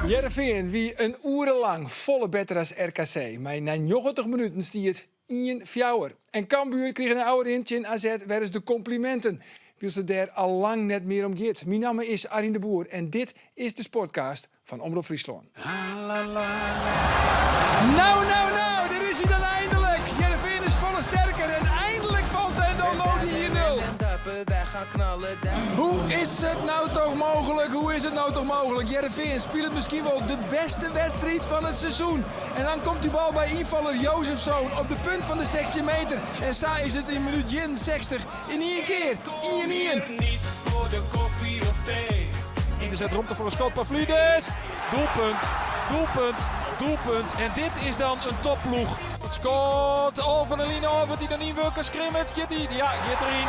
Hearrenfean wie in oere lang folle better as RKC. Mar nei 90 minuten stie it ien fjouwer. En Cambuur krige nei ôfrin tsjin AZ wer ris de kompliminten, wylst it dêr al lang net mear om giet. Myn namme is Arjen de Boer en dit is de Sportcast fan Omrop Fryslân. Nou, nou, nou, dêr is hy dan eindelijk. Hearrenfean is folle sterker en eindelijk falt der dan no dy 1-0. Hoe is it no toch mooglik? Hoe is it no toch mooglik? Hearrenfean spilet miskien wol de bêste wedstriid fan it seizoen. En dan komt dy bal by ynfaller Jozefzoon op de punt fan de 16 meter. En sa is it yn minút 61 yn ien kear 1-1. Er zit ruimte voor een schot. Pavlidis. Doelpunt. Doelpunt. Doelpunt. En dit is dan een topploeg. Het schot over de lijn over die dan niet werken. Scrimmage. Gaat die? Ja, gaat erin.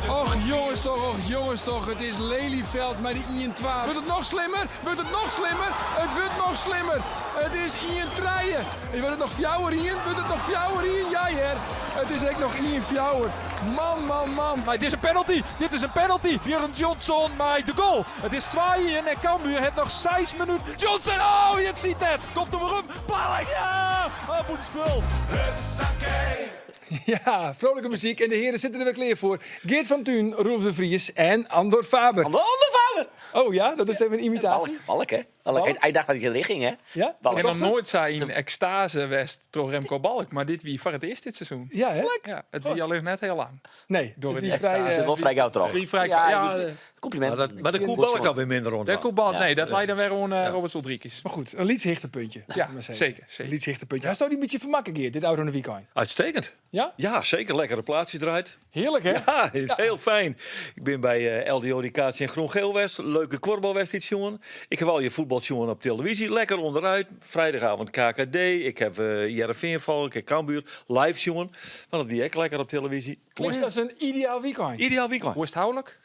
Och jonges toch, och jonges toch. It is Lelieveld mei de 1-2. Wurdt it noch slimmer? Wurdt it noch slimmer? It wurdt noch slimmer. It is 1-3. Wurdt it noch 4-1? Wurdt it noch 4-1? Ja hear. It is ek noch 1-4. Man, man, man. Maar dit is een penalty. Dit is een penalty. Björn Johnson met de goal. Het is 2-1 en Cambuur heeft nog 6 minuten. Johnson, oh, je ziet net. Komt er weer om. Paling, ja. Oh, moet het spul. Ja, vrolijke muzyk en de hearen sitte der wer klear foar. Geert van Tuin, Roelof de Vries en Andor Faber. Andor Faber! Oh ja, dat is even in imitaasje. Balk, Balk, hè? Balk. Balk? Hy tocht dat hy erin gyng, hè? Ja? Balk. Ik ha noch noait sa yn ekstase west troch Remco Balk, mar dit wie foar it earst dit seizoen. Ja, hè? Ja, it wie allinnich net hiel lang. Nee, Door it in wie frij, ekstase. Wol frij gau troch. Wie frij Ja, ja, compliment. Mar dat, mar dêr koe Balk dan wer minder oan Dêr dwaan. koe Balk, Ja. nee, dat lei dan wer oan Roberts Uldrikis. Mar goed, in lyts hichtepuntje. Ja, laten we maar sizze. seker, In seker. lyts hichtepuntje. Hasto dy in bytsje fermakke, Geert, dit ôfrûne wykein? Uitstekend. Ja? Ja, zeker. Lekkere plaatsjes draait. Hearlik, hè? Ja, hiel fijn. Ik bin by LDO die kaart in Groen-Geel west. Leuke kuorbalwedstriid sjoen. Ik ha al je fuotbal sjoen op televyzje. Lekker ûnderút. Freidagavond KKD. Ik ha Hearrenfean folge. Ik ha Cambuur live sjoen. Want dat wie ek lekker op televyzje. Klinkt as in ideaal wykein. Ideaal wykein. Hoe is it houlik?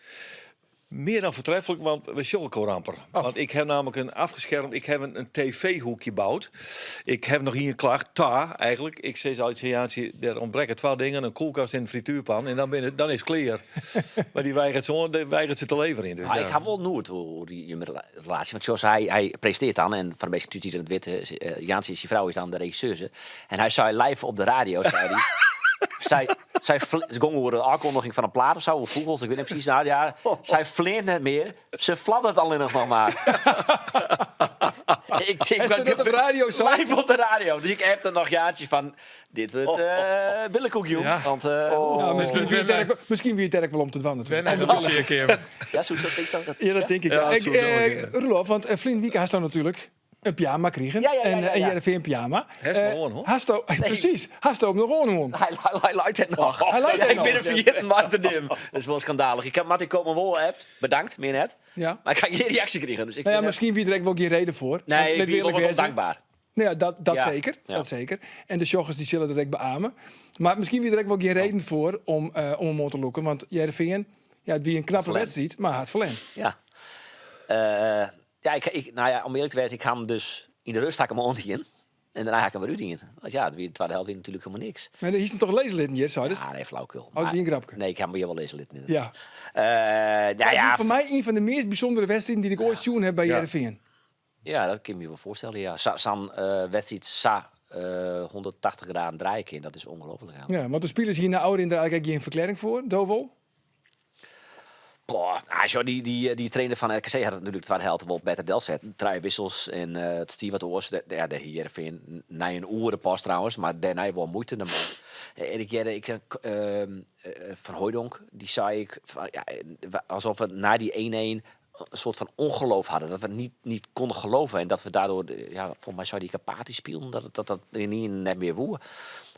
Mear dan foartreflik, want we sjogge elkoar amper. Want ik ha namelijk in afgeschermd, ik ha in tv-hoekje boud. Ik ha noch ien klacht, twa eigentlik. Ik sis altyd tsjin Jaantsje, der ûntbrekke twa dingen, in kuolkast en in frituerpan. En dan, bin, dan is it klear. Mar dy weigeret se oan, dy weigeret se te leverjen. Dus, Maar ja. ik ha wol noed oer dy relaasje. Want sjoch, hy presintearret dan en foar de minsken thús dy't it net witte, Jaantsje, syn frou is dan de regisseuse. En hy sei live op de radio, sei hy, sy, it gyng oer de ôfkundiging fan in plaat of sa, oer fûgels, ik wit net presys. Nou ja, sy fleant net mear, se fladderet allinnich noch mar. Ik tink Hast dat op de radio sein? Live op de radio. Dus ik appte noch Jaantsje fan, dit wurdt billekoek jûn. Ja. Want, Nou, miskien wie it dêr ek wol om te dwaan natuerlik. Wer nei de logearkeamer. Ja, soe dat tinkst dat? Ja, dat tink ik. Ja, Ja. dat soe ik wel Roelof, want ferline wike hasto natuerlik in pyama krigen. Ja, En in Hearrenfean pyama. Hast noch oan, hoor. Hasto, presys. Hasto him noch oan hân? Hy leit der noch. Hy leit der Ik noch. bin him ferjitten mei te nimmen. Dat is wol skandalich. Ik ha Martin Koopman wol appt. Bedankt, mear net. Mar ik ha gjin reaksje krigen. Dus ik Nou ja, bin net- miskien wie der ek wol gjin reden foar. Nee, Want ik lit wie wol earlik wat wêze. ûndankber. Nou ja, dat zeker. Dat zeker. En de sjoggers dy sille dat ek beame. Mar miskien wie der ek wol gjin reden foar om him oan te lûken. Want Hearrenfean, ja, it wie in knappe Ferlern. wedstriid, mar hat ferlern. Ja. Ja, ik, nou ja, om earlik te wêzen, ik ha him dus yn de rêst ha ik him oandien. En dêrnei ha ik him wer útdien. Want ja, it wie de twadde helte wie natuerlik hielendal niks. Mar do hiest him toch lizze litten hjir, seidest? Ja, nee, flauwekul. Oh, it wie in grapke. Nee, ik ha him hjir wol lizze litten. Ja. Nou ja, Foar my ien fan de meast bysûndere wedstriden dy't ik oait sjoen ha by Hearrenfean. Ja, dat kin ik my wol foarstelle, ja. Sa'n wedstriid sa 180 graden draaie kin, dat is ûngelooflik. Ja. Ja, want de spilers hiene nei ôfrin der eigentlik ek gjin ferklearring foar, do wol? Boah, ah, sjoch, dy trainer fan RKC hat it natuerlik de twadde helte wol better delset. Trije wissels en it stie wat oars. Ja, dêr hie Hearrenfean nei in oere pas trouwens, mar dêrnei wol muoite. En ik hearde, ik, Van Hooijdonk, dy sei ek, fan, ja, alsof we nei dy 1-1 in soart fan ûngeloof hadden. Dat we niet konden geloven. En dat we daardoor, ja, folgens my sei dy apatysk spilen, dat dat ynienen net mear woe.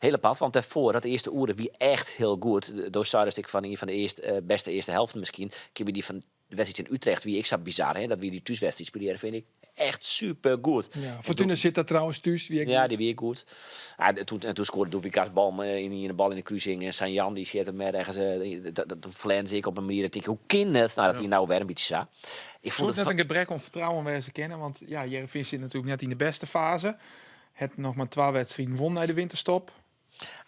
Hiel apart, want dêrfoar, dat earste oere wie echt hiel goed. Do seidest ek fan ien fan de earste, bêste earste helften miskien. Kin by dy fan de wedstriid tsjin Utrecht wie ek sa bizar, hè? Dat wie dy thúswedstriid, spile Hearrenfean ek echt super goed. Ja, Fortuna Sittard trouwens thús wie ek Ja, goed. dy wie ek goed. Ja, en toen skoarde Douvikas bal yn de bal yn de krusing en Sanjan dy skeat him ergens. Dat toen ferlearnen se ek op in manier dat ik tink, hoe kin it? Nou, dat wie no wer in bytsje sa. Ik Soe fûn it it net in gebrek oan fertrouwen wêze kinne? Want ja, Hearrenfean sit natuerlik net yn de bêste faze. Hat noch mar twa wedstriden wûn nei de winterstop.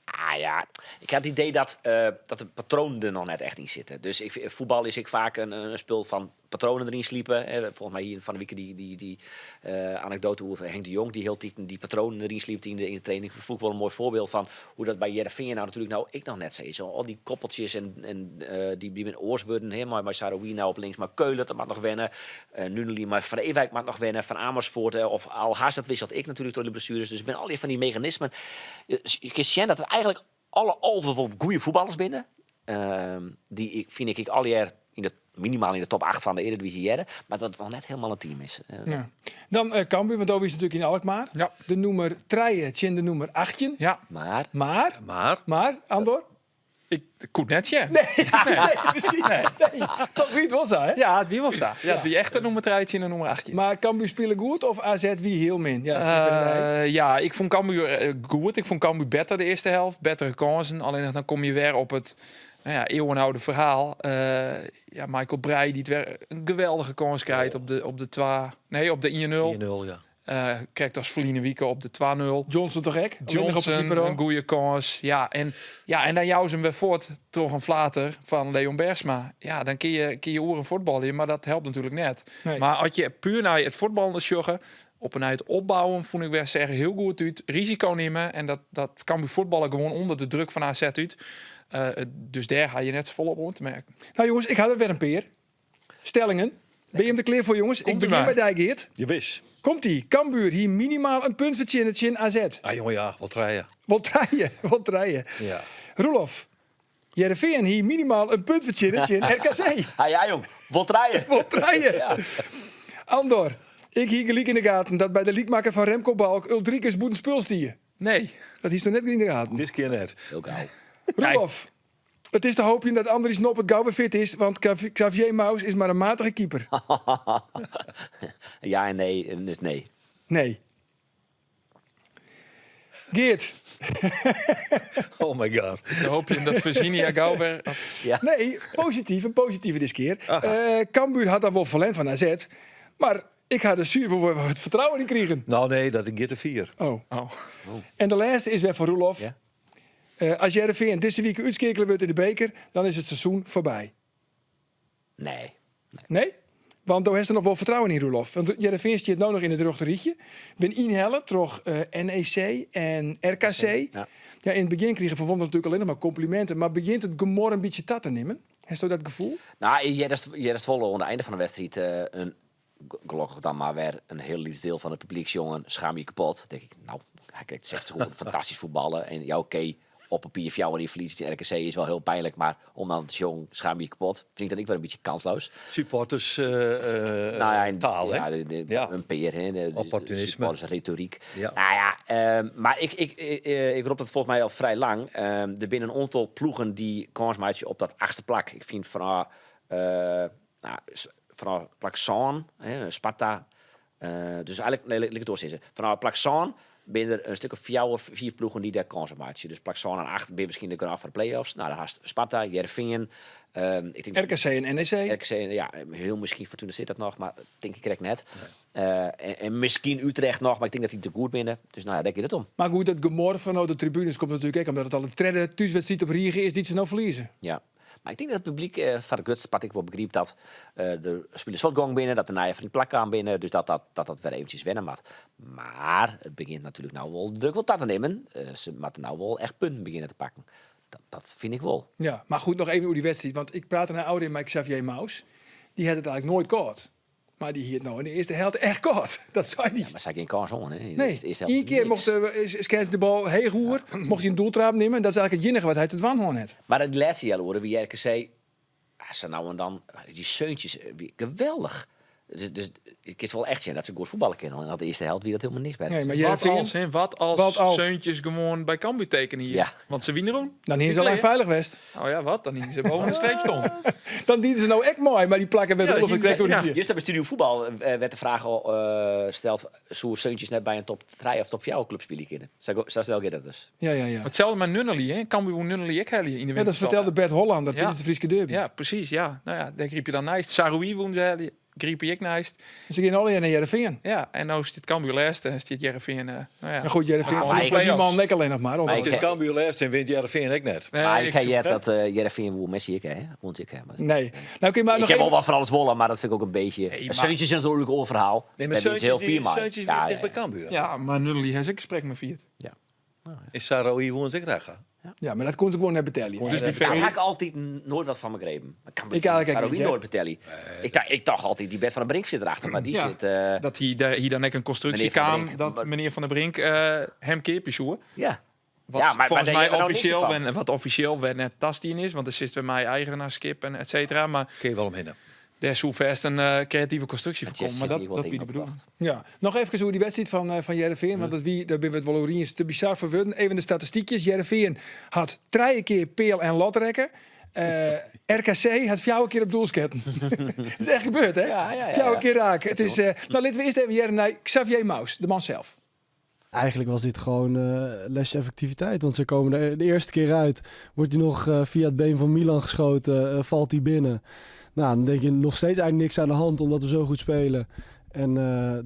Ah ja, ik ha it idee dat de patroanen der noch net echt yn sitte. Dus ik, fuotbal is ek faak in spul fan patroanen deryn sliepe. Folgens my fan de wike dy anekdoate oer Henk de Jong, dy't hieltyd dy patroanen deryn sliept yn de training. Fûn ik wol in moai foarbyld fan hoe't dat by Hearrenfean no natuerlik no ek noch net sa is. Al dy koppeltsjes en dy binne oars wurden, hè, mei Sahraoui no op links, mei Köhlert, dat moat noch wenne. Nunnely mei Van Ewijk moat noch wenne, Van Amersfoort of Al dat wisselt ek natuerlik troch de blessueres. Dus it binne allegear fan dy meganismen. Je kinne sjen dat der eigentlik alle 11 wol goede fuotballers binne. Dy ik, fyn ik ek allegear yn de, minimaal yn de top 8 fan de Eredivisie hearre. Mar dat it noch net hielendal in team is. Ja. Dan Cambuur, want do wiest natuerlik yn Alkmaar. Ja. De nûmer 3 tsjin de nûmer 18. Ja. Mar. Mar. Mar. Mar, Andor? Ik koe it net sjen. Nee, nee, presys. Nee. Toch wie it wol sa, hè? Ja, it wie wol sa. Ja, it wie echt de nûmer 3 tsjin de nûmer 18. Mar Cambuur spile goed of AZ wie hiel min? Ja, ik ben erbij. Ja, ik fûn Cambuur goed. Ik fûn Cambuur better de earste helft. Bettere kânsen. Allinnich dan komme je wer op it, no ja, eeuwenoude ferhaal. Ja, Michael Breij dy't wer in geweldige kâns krijt op de, op de twa, nee, op de 1-0. 1-0, ja. Krekt as ferline wike op de 2-0. Johnsen toch ek? Allinnich op de Johnsen, keeper al. in goede kâns. Ja, en dan jouwe se him wer fuort troch in flater fan Leon Bergsma. Ja, dan kin je oeren fuotbalje, mar dat helpt natuerlik net. Nee. Mar as je puer nei it fuotballen sjogge, op en nei it opbouwen, fûn ik wer seach hiel goed út. Risiko nimme en dat Cambuur fuotballe gewoan ûnder de druk fan AZ út. Dus dêr ha je net safolle op oan te merken. No jonges, ik ha der wer in pear. Stellingen. Binne jim der klear foar jonges? Ik Komt-ie begjin mar. by dy Geert. Jawis. Komt-ie. Cambuur hie minimaal in punt fertsjinne tsjin AZ. Ah jonge ja, wol trije. Wol trije, wol trije. Ja. Roelof. Hearrenfean hie minimaal in punt fertsjinne tsjin RKC. Ah ja jong, wol trije. Wol trije. Ja. Andor. Ik hie gelyk yn de gaten dat by de lykmakker fan Remco Balk Uldrikis bûtenspul stie. Nee. Dat hiest noch net yn de gaten. Dit kear net. Hiel gau. Roelof. It is te hoopjen dat Andries Noppert gau wer fit is, want Xavier Mous is mar in matige keeper. Ja en nee, en dus nee. Nee. Geert. Oh my god. Te hoopjen dat Virginia gau wer... Ja. Nee, posityf, in positive diskear. Cambuur hat dan wol ferlern fan AZ, mar ik ha der suver wol wat fertrouwen yn krigen. No nee, dat giet te fier. Oh. Oh. En de lêste is wer foar Roelof. Ja. As Hearrenfean dizze wike útskeakele wurdt yn de beker, dan is it seizoen foarby. Nee. Nee? Want do hast der noch wol fertrouwen yn, Roelof. Want Hearrenfean stiet no noch yn it rjochterrychje. Bin ynhelle troch NEC en RKC. Ja. Ja, yn it begjin krige Van Wonderen natuerlik allinnich mar kompliminten. Mar begjint it gemor in bytsje ta te nimmen? Hasto dat gefoel? No, heardest wol oan de einde fan de wedstriid in gelokkich dan mar wer in hiel lyts diel fan it publyk sjongen, schaam je kapot. Tink ik, no, hy krijt 60 oeren fantastysk fuotballen. En ja, oké, op papier fjouwer jier ferlieze tsjin RKC is wol hiel pynlik, mar om dan te sjongen, schaam je kapot, fyn ik dan ek wer in bytsje kansloos. Supporters Nou ja, en, taal, hè? ja, de, Ja. in pear, hè, de Opportunisme. supportersretoryk. Ja. Nou ja, mar ik rop dat folgens my al frij lang. Der binne in oantal ploegen dy't kâns meitsje op dat achtste plak. Ik fyn no, fanôf plak sân, hè, Sparta. Dus eigentlik, nee, lit ik it oars sizze. Fanôf plak sân binne der in stik of fjouwer, fiif ploegen dy't dêr kâns op meitsje. Dus plak sân en acht binne wierskynlik genôch foar de play-offs. No, dan hast Sparta, Hearrenfean, ik tink RKC en NEC. RKC, ja, hiel miskien Fortuna Sittard noch, mar tink ik krekt net. En miskien Utrecht noch, mar ik tink dat dy te goed binne. Dus no ja, dêr giet it om. Mar goed, dat gemor fan de tribunes komt natuerlik ek omdat it al de tredde thúswedstriid op rige is dy't se no ferlieze. Ja. Mar ik tink dat it publyk foar it grutste part ek wol begrypt dat der spilers fuortgong binne, dat der nije fan yn it plak kaam binne, dus dat dat, dat dat wer eventsjes wenne moat. Mar it begjint natuerlik no wol de druk wol ta te nimmen. Se moatte no wol echt punten begjinne te pakken. Dat fyn ik wol. Ja, mar goed, noch even oer dy wedstriid, want ik prate nei ôfrin mei Xavier Mous. Dy hat it eigentlik noait kâld. Mar dy hie it no yn de earste helte echt kâld. Dat sei dy. Ja, mar se ha gjin kâns hân, hè? Yn de Nee, earste helte ien kear niks. mocht Skerts de bal heech oer, mocht hy in doeltraap nimme. En dat is eigentlik it iennige wat hy te dwaan hân hat. Mar it lêste healoere wie RKC, ah, sa no en dan, dy seuntjes, wie geweldich. Dus ik kinst wol echt sjen dat se goed fuotballe kinne. En de earste helte wie dat hielendal niks by. Nee, mar Wat Hearrenfean, als, hè? Wat als Wat als? Seuntjes gewoan by Cambuur tekene hie? Ja. Want se wiene rûn. Dan hiene se al lang feilich west. Oh ja, wat? Dan hiene se boven de streep stond. Dan dienen se no ek mei, mar dy plakken wêr't Ja, Roelof it krekt oer ja. hie. Juster by Studio Voetbal werd de fraach al steld, soe Seuntjes net by in top 3 of top 4 klup spylje kinne? Sa snel giet dat dus. Ja, ja, ja. Itselde mei Nunnely, hè? Cambuur woe Nunnely ek helje yn de Ja, dat winterstop. fertelde Bert Hollander Ja. tidens de Fryske derby. Ja, presys. Ja. No ja, dêr griep je dan neist. Sahraoui woene se helje. Griep ik neist. Ze gean allegear nei Hearrenfean. Ja, en no stiet Cambuur lêste en stiet Hearrenfean. Nou ja. Maar goed, Hearrenfean Maar verliest ik- bij die man lekker alleen nog maar. Als omdat- dit Cambuur lêst en wint Hearrenfean ek net. Nee, Maar ik ik heb jet dat Hearrenfean woe Messi ik hè, want ik hè. Maar Nee. Nou, oké, maar ik nog heb even... al wat van alles wollen, maar dat vind ik ook een beetje. Nee, maar- Seuntjes is natuurlijk een verhaal. Nee, maar Daar is heel Seuntjes vier die- maar. Seuntjes Ja, weer dicht ja, bij Cambuur. Ja, maar Nunnely heeft ook gesprek met Viert. In Saroui woont ik graag. Ja, maar dat kon ze gewoon net betalen. Dus die Daar VU heb ik altijd nooit wat van begrepen. Dat kan Ik eigenlijk ook Saroui niet, hè? nooit betellen. Ik dacht altijd, die Bert van der Brink zit erachter, maar die Ja. zit... Dat hij daar, hier dan ook een constructie Meneer Van der kwam Brink. dat Maar- meneer Van der Brink hem keerpje zoer. ja. Wat Ja, maar volgens daar mij hebben we nou niks officieel van. ben, wat officieel werd net Tastien is, want er zit bij mij eigenaarskip en et cetera. Maar Kun je wel omheen. daar is hoe vast een creatieve constructie voor Manchester komt. Maar City, dat, wat dat ik wie de nog bedoeling. dacht. Ja, nog even hoe die wedstrijd van Hearrenfean, want dat wie, daar ben we het wel over eens te bizar voor worden. Even de statistiekjes. Hearrenfean had drie keer peel en lotrekken. RKC had vier keer op doelsketten. Dat is echt gebeurd, hè? Ja, ja, ja, Vier ja. keer raken. Het is, nou, laten we eerst even jaren naar Xavier Maus, de man zelf. Eigenlijk was dit gewoon lesje effectiviteit. Want ze komen er de eerste keer uit. Wordt hij nog via het been van Milan geschoten. Valt hij binnen. Nou, dan denk je nog steeds eigenlijk niks aan de hand. Omdat we zo goed spelen. En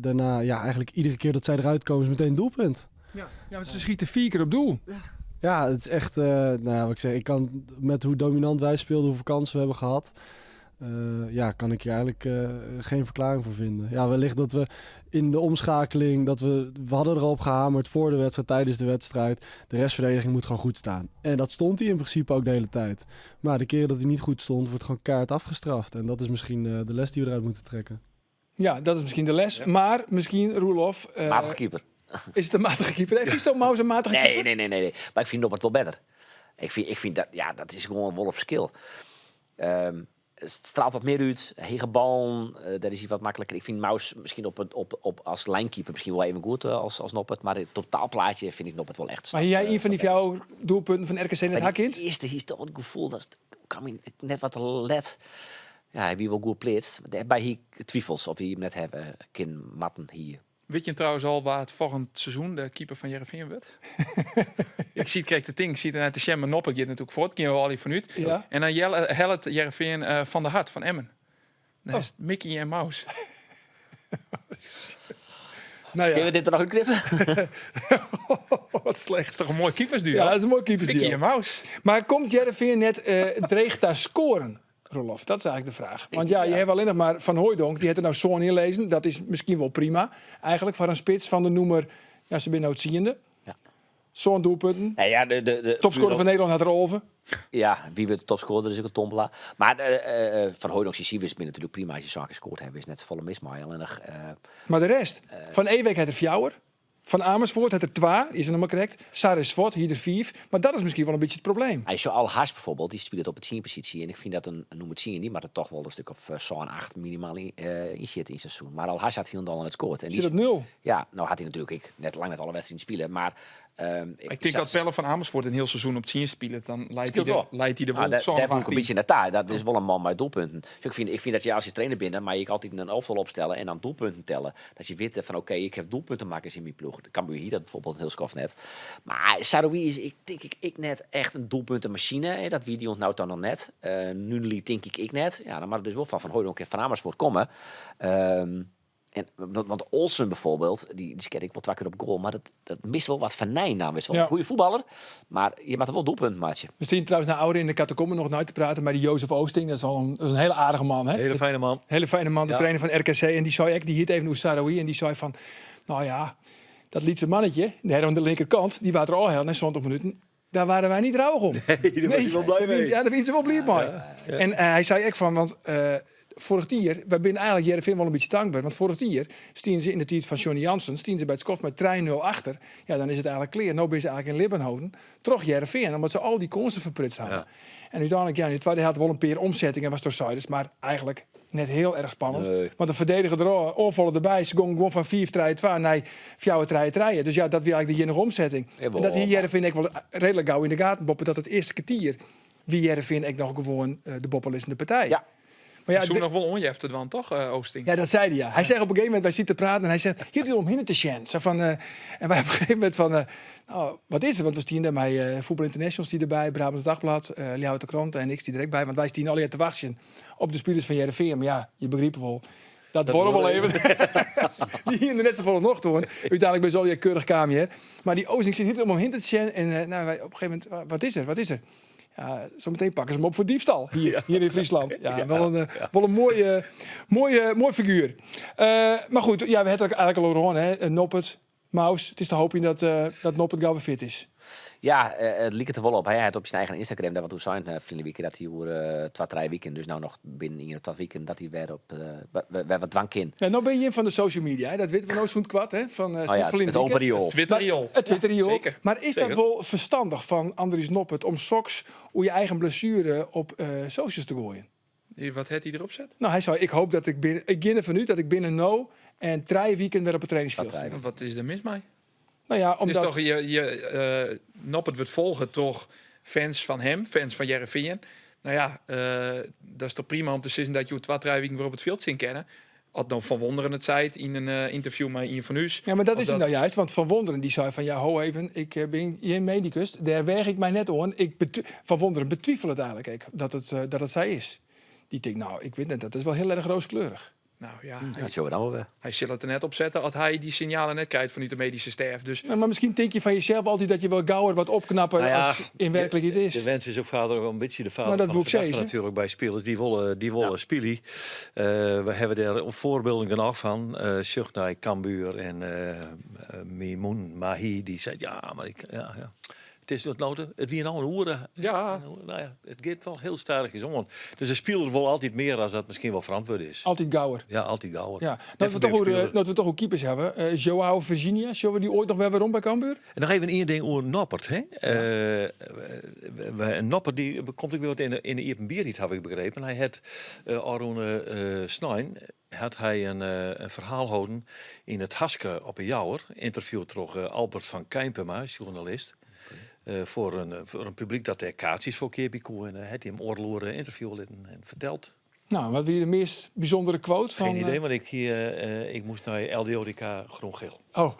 daarna, ja, eigenlijk iedere keer dat zij eruit komen is meteen een doelpunt. Ja, ja want ze schieten vier keer op doel. Ja, het is echt, nou ja, wat ik zeg, ik kan met hoe dominant wij speelden, hoeveel kansen we hebben gehad, ja, kan ik hier eigenlijk geen verklaring voor vinden. Ja, wellicht dat we in de omschakeling, dat we hadden erop gehamerd voor de wedstrijd, tijdens de wedstrijd. De restverdediging moet gewoon goed staan. En dat stond hij in principe ook de hele tijd. Maar de keren dat hij niet goed stond, wordt gewoon kaart afgestraft. En dat is misschien de les die we eruit moeten trekken. Ja, dat is misschien de les. Maar misschien, Roelof, Matige keeper. is het een matige keeper? Heeft Visto Maus een matige Nee, keeper? nee, nee, nee, nee. Maar ik vind Noppert wel beter. Ik vind dat, ja, dat is gewoon een wolf verschil. Het straalt wat meer uit. Hege bal, daar is hij wat makkelijker. Ik vind Maus misschien op, als lijnkeeper misschien wel even goed als Noppert. Maar het totaalplaatje vind ik Noppert wel echt. Maar jij een van die jouw doelpunten van RKC net Maar hak die in? eerste hier is toch het gevoel dat het kwam in, net wat let. Ja, hij wie wel goed pleetst. Maar daarbij hier twijfels of hij hem net hebben kin matten hier. Weet je trouwens al waar het volgend seizoen de keeper van Hearrenfean wordt? Ik zie het, kijk, de ding, ik zie het uit de Sjem en Noppert, je natuurlijk voor het keer al die vanuit. Ja. En dan Jelle, Hellet Hearrenfean van de Hart van Emmen. Dan is het Mickey en Mouse. Nou Kunnen ja, we dit er nog uitknippen? wat slecht. Dat is toch een mooi keepersduo? Ja, dat is een mooi keepersduo. Mickey en Mouse. Maar komt Hearrenfean net dreigt daar scoren, Rolof? Dat is eigenlijk de vraag. Want ja, je hebt alleen nog maar Van Hooijdonk, die heeft er nou zo'n inlezen. Dat is misschien wel prima. Eigenlijk voor een spits van de noemer, ja, ze binnen het ziende. Ja. Zo'n doelpunten. Nou ja, de Topscorer van Nederland had er Olven. Ja, wie wordt de topscorer? Dat is ook een tombola. Maar Van Hooijdonk, Sissi is binnen natuurlijk prima als je zaken gescoord hebt. Is net volle mis, maar alleen nog... Maar de rest, Van Ewijk had er Fjouwer. Van Amersfoort had er twa, is er nog maar correct. Sarris hier de vier. Maar dat is misschien wel een beetje het probleem. Hij zo Al Haas bijvoorbeeld, die speelt op het positie. En ik vind dat een, noem het zien niet, maar dat toch wel een stuk of zo'n 8 minimaal in zit in seizoen. Maar Al Haas had heel al aan het scoort. En die Zit op nul. Ja, nou had hij natuurlijk ik, net lang net alle wedstrijden spelen, maar Ik denk dat Pelle van Amersfoort een heel seizoen op 10 speelt, dan leidt hij Scheelt de, wel. leidt hij de Ah, wel zo'n daar voel ik een 18. beetje naar daar. Dat is wel een man met doelpunten. Dus ik vind dat je als je trainer bent, maar je kan altijd een elftal opstellen en dan doelpunten tellen. Dat je weet van oké, ik heb doelpuntenmakers in mijn ploeg. De Cambuur hier dat bijvoorbeeld heel skof net. Maar Saroui is, ik denk ik net echt een doelpuntenmachine. Hè. Dat wie die onthoudt dan nog net. Nu denk ik net. Ja, dan mag het dus wel van Hooijdonk en Van Amersfoort komen. Want Olsen bijvoorbeeld, die sket ik wel twee keer op goal, maar dat mist wel wat venijn aan. Is wel een goede voetballer, maar je maakt er wel doelpunt, maatje. Misschien trouwens naar ouder in de catacomben nog nooit te praten, maar die Jozef Oosting, dat is al een, dat is een hele aardige man. Hè? Hele fijne man. Hele fijne man, de trainer van RKC. En die zei ik, die hiet even Oussaroui en die zei van, nou ja, dat lietse mannetje, daar aan de linkerkant, die waren er al heel na 20 minuten. Daar waren wij niet rouwig om. Nee, daar was hij wel blij mee. Ja, daar was ze wel blij mee. En hij zei ook van, want vorig jaar, wij zijn eigenlijk Heerenveen wel een beetje dankbaar. Want vorig jaar stien ze in de tijd van Johnny Jansen, stien ze bij het skof met trein 0 achter. Ja, dan is het eigenlijk clear. Nou ben ze eigenlijk in Libbenhouden. Toch Heerenveen, omdat ze al die kansen verprutst hadden. Ja. En uiteindelijk, ja, in de tweede helft wel een paar omzettingen was door Zuiders, maar eigenlijk net heel erg spannend. Nee. Want de verdediger er al, onvallen erbij. Ze gingen gewoon van 4 3 2 naar 4 3 3. Dus ja, dat was eigenlijk de enige omzetting. Jawel. En dat hier Heerenveen ik wel redelijk gauw in de gaten boppen dat het eerste kwartier wie Heerenveen ik nog gewoon de boppel is in de partij. Ja. Maar ja, Zoek de- nog wel onjeft het dan toch, Oosting? ja, dat zei hij ja. Hij zei op een gegeven moment, wij zitten te praten en hij zegt, hier doe om hinnen te sjen. Zo van, en wij op een gegeven moment van, nou, wat is het? Want we stien daar bij Voetbal Internationals die erbij, Brabants Dagblad, Leeuwarden de Krant en ik die direct bij. Want wij stien al te wachten op de spelers van Heerenveen. Maar ja, je begrijpt wel, Dat duorre wol even. Dy hiene der net safolle nocht oan. Uteinlik binne se allegear keurich kaam hjir. Mar dy Oosting sit hieltyd om him hinne te sjen. En eh, nou, wij, op een gegeven moment, wat is er, wat is er? Ja, zometeen pakken ze hem op voor diefstal hier, hier in Friesland. Ja, wel een, eh, wel een mooie, mooie, mooi figuur. Eh, maar goed, ja, we hebben het eigenlijk al over gehad, hè. Noppert, Mous, it is te hoopjen dat, uh, dat Noppert gau wer fit is. Ja, it liket der wol op. Hy hat op syn eigen Instagram dêr wat oer sein ferline wike dat hy oer twa, trije wiken, dus no noch binnen ien of twa wiken, dat hy wer op wer wat dwaan kin. Ja, no binne jim fan de social media, hè? Dat witte we no sûnt koart, hè? Fan oh ja, it open rioel. Twitterrioel. It Twitterrioel. Mar is dat wol ferstannich fan Andries Noppert om soks oer je eigen blessuere op socials te goaien? Wat hat hy derop set? No, hy sei, ik hoop dat ik binnen, ik gean derfan út dat ik binnen no en trije wiken wer op it trainingsfjild stean. Wat is der mis mei? No ja, omdat... Is toch, je, je, uh, Noppert wurdt folge troch fans fan him, fans fan Hearrenfean. No ja, uh, dat is toch prima om te sizzen dat je oer twa, trije wiken wer op it fjild stean kinne. As dan Van Wonderen it seit yn in uh, ynterview mei ien fan ús. Ja, mar dat is it no juist, want Van Wonderen dy sei fan ja, ho even, ik bin gjin medikus, dêr weach ik my net oan. Ik Van Wonderen betwivelet eigenlik ek dat it, dat it sa is. Dy tinkt, no, ik wit net, dat is wol hiel erch rooskleurig. No ja, dat sjogge we dan wol wer. Hy sil it der net op sette as hy dy sinjalen net krijt fanút de medyske stêf. Dus No, mar miskien tinke je fan jesels altyd dat je wol gauwer wat opknappe Nou ja, as yn werklikheid is. De wens is ook vader wel in bytsje de vader Nou, dat fan woe ik de gedachte sizze. natuerlik by spilers. Dy wolle, dy wolle spylje. We hawwe dêr foarbylden genôch fan. Sjoch nei Cambuur en Mimoun Mahi, dy seit ja, mar ik, ja, ja. It is no, it wie no in oere. Ja. No ja, it giet wol hiel stadichjes oan. Dus de spiler wol altyd mear as dat miskien wol ferantwurde is. Altyd gauwer. Ja, altyd gauwer. Ja. No't we toch oer, no't we toch oer keepers hawwe. Uh, Joao Virginia, sjogge we dy oait noch wer werom by Cambuur? En noch even ien ding oer Noppert. Hè? Ja. Uh, Noppert dy komt ek wer wat yn de iepenbierheid, haw ik begrepen. Hy hat uh, ôfrûne uh, snein hat hy in, in ferhaal holden yn it Haske op 'e Jouwer, ynterviewd troch Albert van Keimpema, sjoernalist. Foar in, foar in publyk dat dêr kaartsjes foar keapje koe. En hat hy him oardel oere ynterviewe litten en ferteld. No, wat wie de meast bysûndere quote fan? Geen idee, want ik, hie, ik moast nei LDODK Groen-Geel. Oh.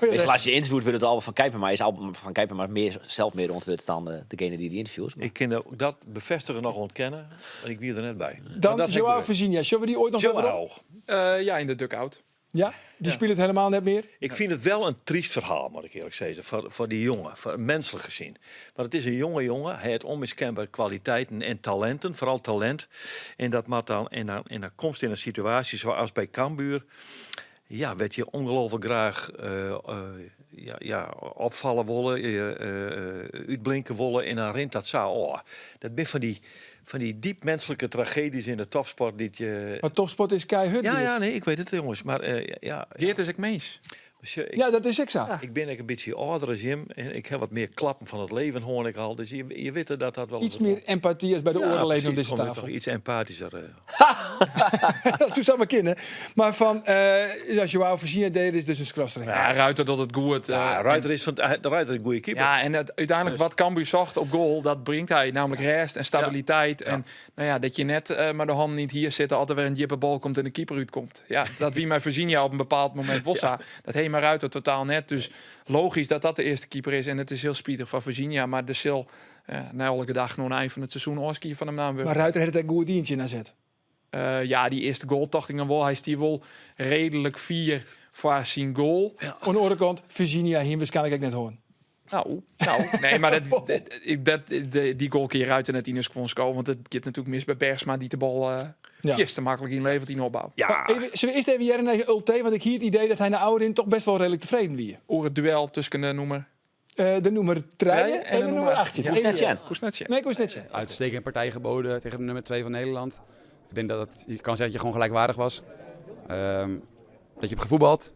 Meastal as je ynterviewd wurde troch Albert van Keimpema, is Albert van Keimpema mear, sels mear oan it wurd dan degene dy't dy ynterviewt. Ik kin dat befêstige noch ûntkenne, want ik wie der net by. Dan Joao Virginia, sjogge we dy oait noch wer werom? Ja, yn de dugout. Ja, dy spilet helemaal net mear? Ik fyn it wol in tryst ferhaal, moat ik earlik sizze, foar dy jonge, foar minsklik gesien. Want it is in jonge jonge, hy hat ûnmiskenbere kwaliteiten en talinten, foaral talint. En dat moat dan, en dan, en dan komst yn in situaasje sa as by Cambuur, ja, wêr't je ûngelooflik graach ja, ja, opfalle wolle, útblinke wolle en dan rint dat sa ôf. Dat binne fan dy diep minsklike tragedys yn de topsport dy't je. Mar topsport is keihurd. Ja, ja, nee, ik wit it, jonges, mar ja. Geert is ek mins. Ik, ja, dat is ek sa. Ik bin ek in bytsje âlder as jim en ik ha wat mear klappen fan it leven hân ek al. Dus je witte dat dat wol. Iets mear empaty as by de oare leden oan dizze tafel. Toch iets empatysker. Dat soe samar kinne. Mar fan ja, Joao Virginia dêr is dus in skras derhinne. Ja, Ruiter docht it goed. Ja, Ruiter is fan de Ruiter in goede keeper. Ja, en dat, úteinlik wat Cambuur socht op goal, dat bringt hy. Namelijk rêst en stabiliteit. En no ja, dat je net mei de hannen yn it hier sitte as der wer in djippe bal komt en de keeper útkomt. Ja, dat wie mei Virginia op in bepaald momint wol sa. Dat hie mei Ruiter totaal net. Dus logysk dat dat de earste keeper is. En it is hiel spitich foar Virginia, mar der sil nei alle gedachten oan de ein fan it seizoen ôfskie fan him naam wurde. Mar Ruiter hat it ek goed dien tsjin AZ. Ja, dy earste goal tocht ik noch wol. Hy stie wol reedlik fier foar syn goal. Oan de oare kant, Virginia hie him wierskynlik ek net hân. No, no, nee, mar dat, dat, dy goal kin je Ruiter net yn 'e skuon skowe, want it giet natuerlik mis by Bergsma dy't de bal fierste maklik ynleveret yn de opbou. Ja. Even, sille we earst even hearre nei Ultee, want ik hie it idee dat hy nei ôfrin toch best wol reedlik tefreden wie. Oer it duel tusken de nûmer De nûmer trije en de nûmer 18. Koest net sjen. Koest net sjen. Nee, koest net sjen. Uitstekende partij geboden tegen de nummer 2 van Nederland. Ik denk dat het, je kan zeggen dat je gewoon gelijkwaardig was. Dat je hebt gevoetbald,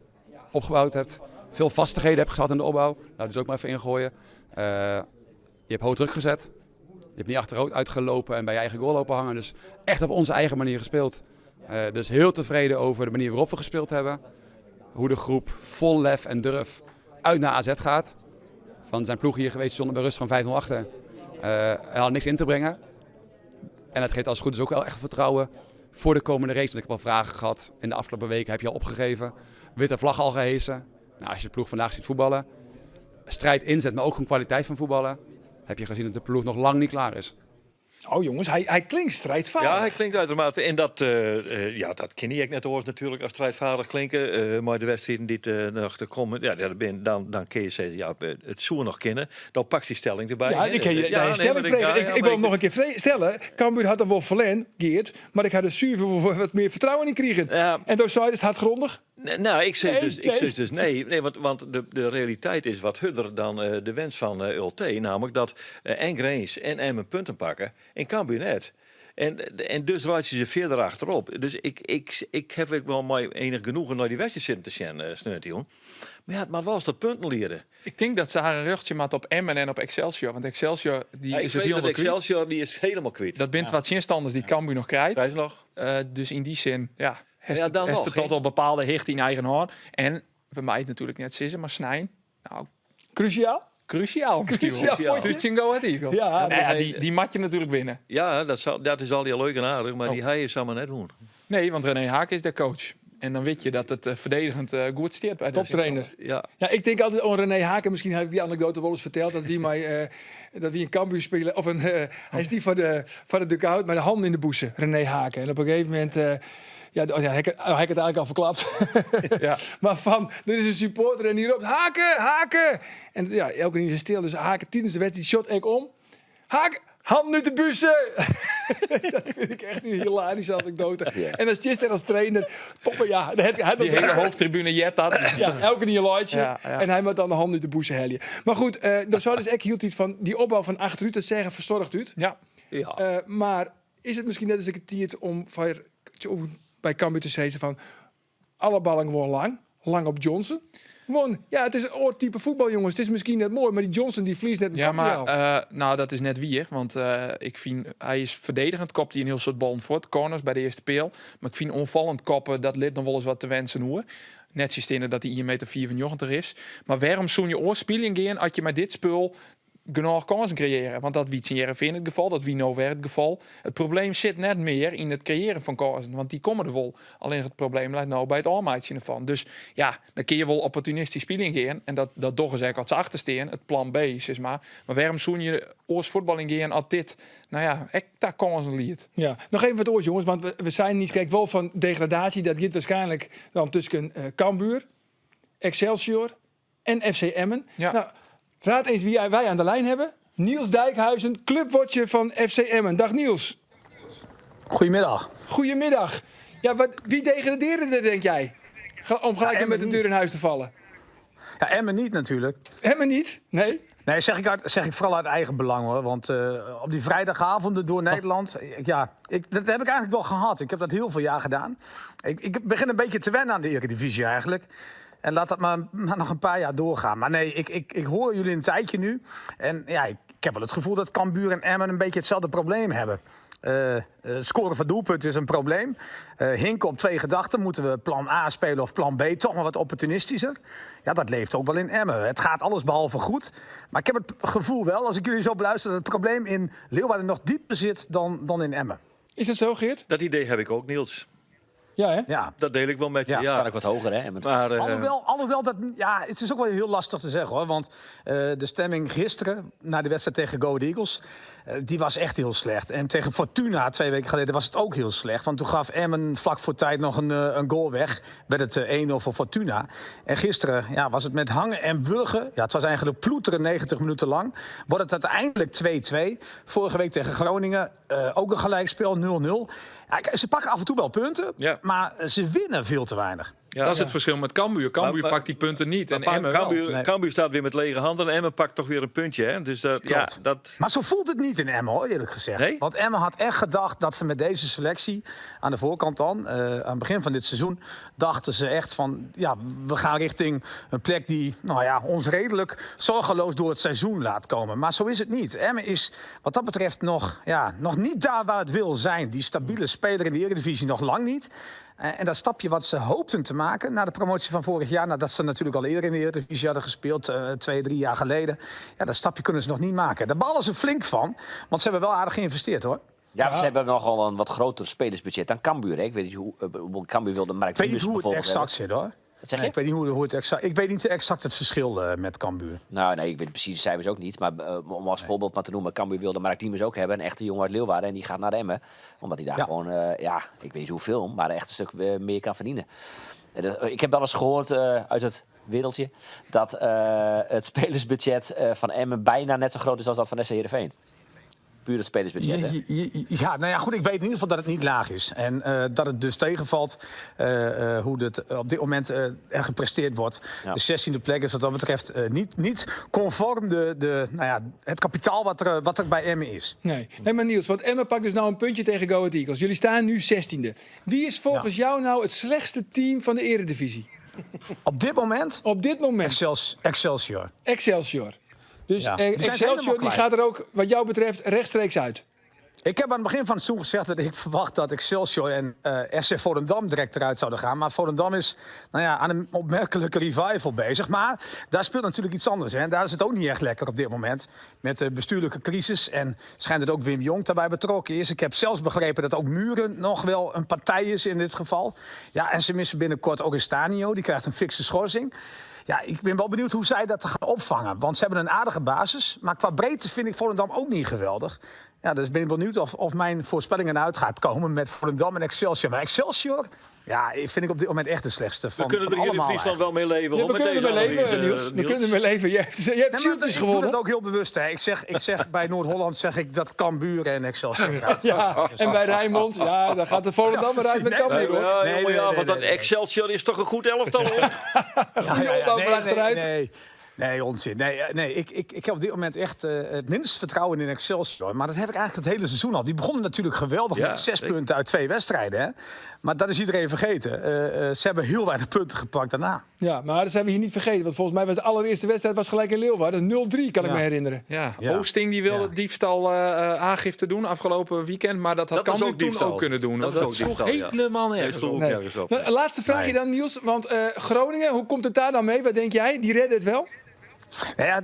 opgebouwd hebt, veel vastigheden hebt gehad in de opbouw. Nou, dus ook maar even ingooien. Je hebt hoog druk gezet. Je hebt niet achteruit uitgelopen en bij je eigen goal lopen hangen. Dus echt op onze eigen manier gespeeld. Dus heel tevreden over de manier waarop we gespeeld hebben. Hoe de groep vol lef en durf uit naar AZ gaat. Van zijn ploeg hier geweest zonder bij rust van 5-0 achter. En had niks in te brengen. En dat geeft als het goed is ook wel echt vertrouwen voor de komende race. Want ik heb al vragen gehad in de afgelopen weken. Heb je al opgegeven? Witte vlag al gehesen? Nou, als je de ploeg vandaag ziet voetballen, strijd inzet, maar ook gewoon kwaliteit van voetballen, heb je gezien dat de ploeg nog lang niet klaar is. Oh jongens, hy klinkt strijdvaardig. Ja, hy klinkt uitermate. En dat, ja, dat kin hy ek net oars natuerlik as strijdvaardig klinke. Mei de wedstriden dy't noch te kommen. Ja, dat bin, dan, dan kin je sizze, ja, it soe noch kinne. Dan pakst dy stelling derby. Ja, ik ha Ja, de nee, stelling maar ik- frege. ja, Ik, ja, ik maar wil hem noch in kear stelle. Cambuur hat dan wol ferlern, Geert. Mar ik ha der suver wol wat mear fertrouwen yn krigen. Ja. En do seidest hardgrondig? Nee, nou, ik zeg Nee, dus, ik nee. zeg dus nee. Nee, want de realiteit is wat hurder dan de wens van Ulte. Namelijk dat en Grins en Emmen punten pakken en Cambuur net. En dus draait ze ze verder achterop. Dus ik heb ook wel mei enig genoegen naar die wedstrijd zitten te zien, sneontejûn. Maar ja, maar wel eens dat punten leren. Ik denk dat ze haar een rugje maakt op Emmen en op Excelsior. Want Excelsior die Ja, ik is het weet dat helemaal kwijt. Excelsior die is helemaal kwijt. Dat bent wat zinstanders die Cambuur nog krijgt. Prijs nog. Dus in die zin, ja, heeft Ja, dan het nog, tot hè? al bepaalde hicht in eigen hand. En we mij het natuurlijk net sissen, maar Snijn, nou, Cruciaal? cruciaal misschien wel. Cruciaal potje. Dus in Go Ahead Eagles. Ja, Nou ja, maar die mat je natuurlijk winnen. Ja, dat is al die leuk en aardig, maar Oh. die hij is allemaal net doen. Nee, want René Haak is de coach. En dan weet je dat het verdedigend goed steert bij de Toptrainer. Ja. Ja, ik denk altijd aan René Haken. Misschien heb ik die anekdote wel eens verteld. Dat wie mij, dat wie een Cambuur spelen. Of een, hij is die van de dugout met de handen in de boezen. René Haken. En op een gegeven moment. Ja, oh ja, hij had het eigenlijk al verklapt. Ja. Maar van, er is een supporter en die roept, Haken, Haken. En ja, elke keer is stil. Dus Haken tijdens de wedstrijd, die shot ik om. Haken, handen uit de bussen. Dat vind ik echt een hilarische anekdote. Ja. En als Chester als trainer, toppen, ja. Dan heb je, hij Die hele hoofdtribune jet dat. ja, elke keer een lightje. Ja, ja. En hij moet dan de handen uit de boezen helien. Maar goed, dan zou dus ik hield iets van die opbouw van achteruit, dat zeggen verzorgd uit. Ja. Ja. Maar is het misschien net als ik het tiert om, van, om bij Cambuur te zeggen van alle ballen gewoon lang, lang op Johnson. Gewoon, ja, het is een oor type voetbal, jongens. Het is misschien net mooi, maar die Johnson die vliegt net een Ja, kopje maar wel. nou, dat is net wie, want ik vind, hij is verdedigend, kopt hij een heel soort ballen voort, corners bij de eerste peel. Maar ik vind onvallend koppen, dat lid nog wel eens wat te wensen hoor. Net systemen dat hij 1,94 meter is. Maar waarom zo'n je oorspieling gaan als je met dit spul genoeg kansen creëren? Want dat wie in Heerenveen het geval, dat wie nou weer het geval. Het probleem zit net meer in het creëren van kansen, want die komen er wel. Alleen het probleem lijkt nou bij het almaatje ervan. Dus ja, dan kun je wel opportunistisch spelen gaan en dat doch is eigenlijk wat ze achtersteen, het plan B, zeg maar. Maar waarom zoen je oors voetbal in gaan als dit, nou ja, ik daar kansen liet. Ja, nog even wat oors, jongens, want we zijn niet, kijk, wel van degradatie. Dat gaat waarschijnlijk dan tussen Cambuur, Excelsior en FC Emmen. Ja. Nou, raad eens wie wij aan de lijn hebben. Niels Dijkhuizen, clubwatcher van FC Emmen. Dag Niels. Goedemiddag. Goedemiddag. Ja, wie degradeerde er, denk jij? Om gelijk Ja, met de Emmen deur niet. in huis te vallen. Ja, Emmen niet natuurlijk. Emmen niet? Nee. Nee, zeg ik vooral uit eigen belang hoor. Want op die vrijdagavonden door Nederland, dat heb ik eigenlijk wel gehad. Ik heb dat heel veel jaar gedaan. Ik begin een beetje te wennen aan de Eredivisie eigenlijk. En laat dat maar nog een paar jaar doorgaan. Maar nee, ik hoor jullie een tijdje nu. En ja, ik heb wel het gevoel dat Cambuur en Emmen een beetje hetzelfde probleem hebben. Scoren van doelpunten is een probleem. Hinken op twee gedachten. Moeten we plan A spelen of plan B? Toch maar wat opportunistischer. Ja, dat leeft ook wel in Emmen. Het gaat alles behalve goed. Maar ik heb het gevoel wel, als ik jullie zo beluister, dat het probleem in Leeuwarden nog dieper zit dan in Emmen. Is dat zo, Geert? Dat idee heb ik ook, Niels. Ja, hè? Ja. Dat deel ik wel met je. Ja. Ja. Staan ook wat hoger, hè? Emmen. Maar Alhoewel dat, ja, het is ook wel heel lastig te zeggen, hoor. Want de stemming gisteren, na de wedstrijd tegen Go Ahead Eagles, die was echt heel slecht. En tegen Fortuna 2 weken geleden was het ook heel slecht. Want toen gaf Emmen vlak voor tijd nog een goal weg. Werd het 1-0 voor Fortuna. En gisteren, ja, was het met hangen en wurgen. Ja, het was eigenlijk ploeteren 90 minuten lang. Wordt het uiteindelijk 2-2. Vorige week tegen Groningen ook een gelijkspel, 0-0. Ja, ze pakken af en toe wel punten, maar ze winnen veel te weinig. Ja. Dat is het verschil met Cambuur. Cambuur pakt die punten niet en Emmen wel. Nee. Cambuur staat weer met lege handen en Emmen pakt toch weer een puntje. Hè? Dus dat, ja, Klopt. dat Maar zo voelt het niet in Emmen, hoor, eerlijk gezegd. Nee? Want Emmen had echt gedacht dat ze met deze selectie, aan de voorkant dan, aan het begin van dit seizoen, dachten ze echt van, ja, we gaan richting een plek die, nou ja, ons redelijk zorgeloos door het seizoen laat komen. Maar zo is het niet. Emmen is wat dat betreft nog niet daar waar het wil zijn. Die stabiele speler in de Eredivisie nog lang niet. En dat stapje wat ze hoopten te maken na de promotie van vorig jaar, nadat ze natuurlijk al eerder in de Eredivisie hadden gespeeld, 2, 3 jaar geleden. Ja, dat stapje kunnen ze nog niet maken. Daar ballen ze flink van, want ze hebben wel aardig geïnvesteerd, hoor. Ja, ze hebben nogal een wat groter spelersbudget dan Cambuur. Hè? Ik weet niet hoe Cambuur wilde Mark Ik weet niet Huus hoe het bijvoorbeeld exact hebben. zit, hoor. Wat zeg Nee, je? ik weet niet hoe het exact. Ik weet niet exact het verschil met Cambuur. Nou, nee, ik weet precies de cijfers ook niet. Maar om als voorbeeld maar te noemen, Cambuur wilde Mark Diemers ook hebben. Een echte jongen uit Leeuwarden. En die gaat naar Emmen. Omdat hij daar gewoon, ja, ik weet niet hoeveel, maar echt een stuk meer kan verdienen. En ik heb wel eens gehoord uit het wereldje dat het spelersbudget van Emmen bijna net zo groot is als dat van SC Heerenveen. Puur het spelersbudget, hè? Ja, nou ja, goed, ik weet in ieder geval dat het niet laag is. En dat het dus tegenvalt hoe het op dit moment er gepresteerd wordt. De 16e plek is wat dat betreft niet conform het kapitaal wat er bij Emmen is. Nee. Nee, maar Niels, want Emmen pakt dus nou een puntje tegen Go Ahead Eagles. Jullie staan nu 16e. Wie is volgens jou nou het slechtste team van de Eredivisie? Op dit moment? Op dit moment. Excelsior. Excelsior. Dus, Ja. Die zijn het Excelsior helemaal die kwijt. gaat er ook, wat jou betreft, rechtstreeks uit. Ik heb aan het begin van het seizoen gezegd dat ik verwacht dat Excelsior en FC Volendam direct eruit zouden gaan. Maar Volendam is aan een opmerkelijke revival bezig. Maar daar speelt natuurlijk iets anders. Hè. En daar is het ook niet echt lekker op dit moment. Met de bestuurlijke crisis. En schijnt dat ook Wim Jonk daarbij betrokken is. Ik heb zelfs begrepen dat ook Mühren nog wel een partij is in dit geval. Ja, en ze missen binnenkort ook Estanio. Die krijgt een fikse schorsing. Ja, ik ben wel benieuwd hoe zij dat gaan opvangen. Want ze hebben een aardige basis. Maar qua breedte vind ik Volendam ook niet geweldig. Ja, dus ben ik benieuwd of mijn voorspellingen uit gaat komen met Volendam en Excelsior. Maar Excelsior, ja, vind ik op dit moment echt de slechtste We kunnen van er hier in allemaal Friesland eigenlijk. wel mee leven, Ja, hoor, we met kunnen ermee deze leven, analyse, Niels. We Niels. kunnen ermee leven. Je hebt Nee, maar zieltjes ik doe gewonnen. dat ook heel bewust. Hè. Ik zeg bij Noord-Holland zeg ik dat Cambuur en Excelsior eruit. Ja, en bij Rijnmond, ja, daar gaat de Volendam Ja, eruit met precies. Cambuur, hoor. Ja, Nee, jongen, nee, ja, nee, want dat nee, nee. Excelsior is toch een goed elftal, hoor. Goeie opbouw van Nee, achteruit. nee. Nee, onzin. Nee, nee, ik heb op dit moment echt het minst vertrouwen in Excelsior. Maar dat heb ik eigenlijk het hele seizoen al. Die begonnen natuurlijk geweldig met 6 punten uit 2 wedstrijden. Hè? Maar dat is iedereen vergeten. Ze hebben heel weinig punten gepakt daarna. Ja, maar dat zijn we hier niet vergeten. Want volgens mij was de allereerste wedstrijd was gelijk in Leeuwarden. 0-3, kan ik me herinneren. Ja, Oosting die wilde diefstal aangifte doen afgelopen weekend. Maar dat had Dat was Cambuur ook toen diefstal. ook kunnen doen. Dat Want was dat ook sloeg diefstal, ja. helemaal Nee, nergens sloeg op. ook Nee. nergens op. Nou, laatste vraagje Nee. dan, Niels. Want Groningen, hoe komt het daar dan mee? Wat denk jij? Die redden het wel? Nou ja,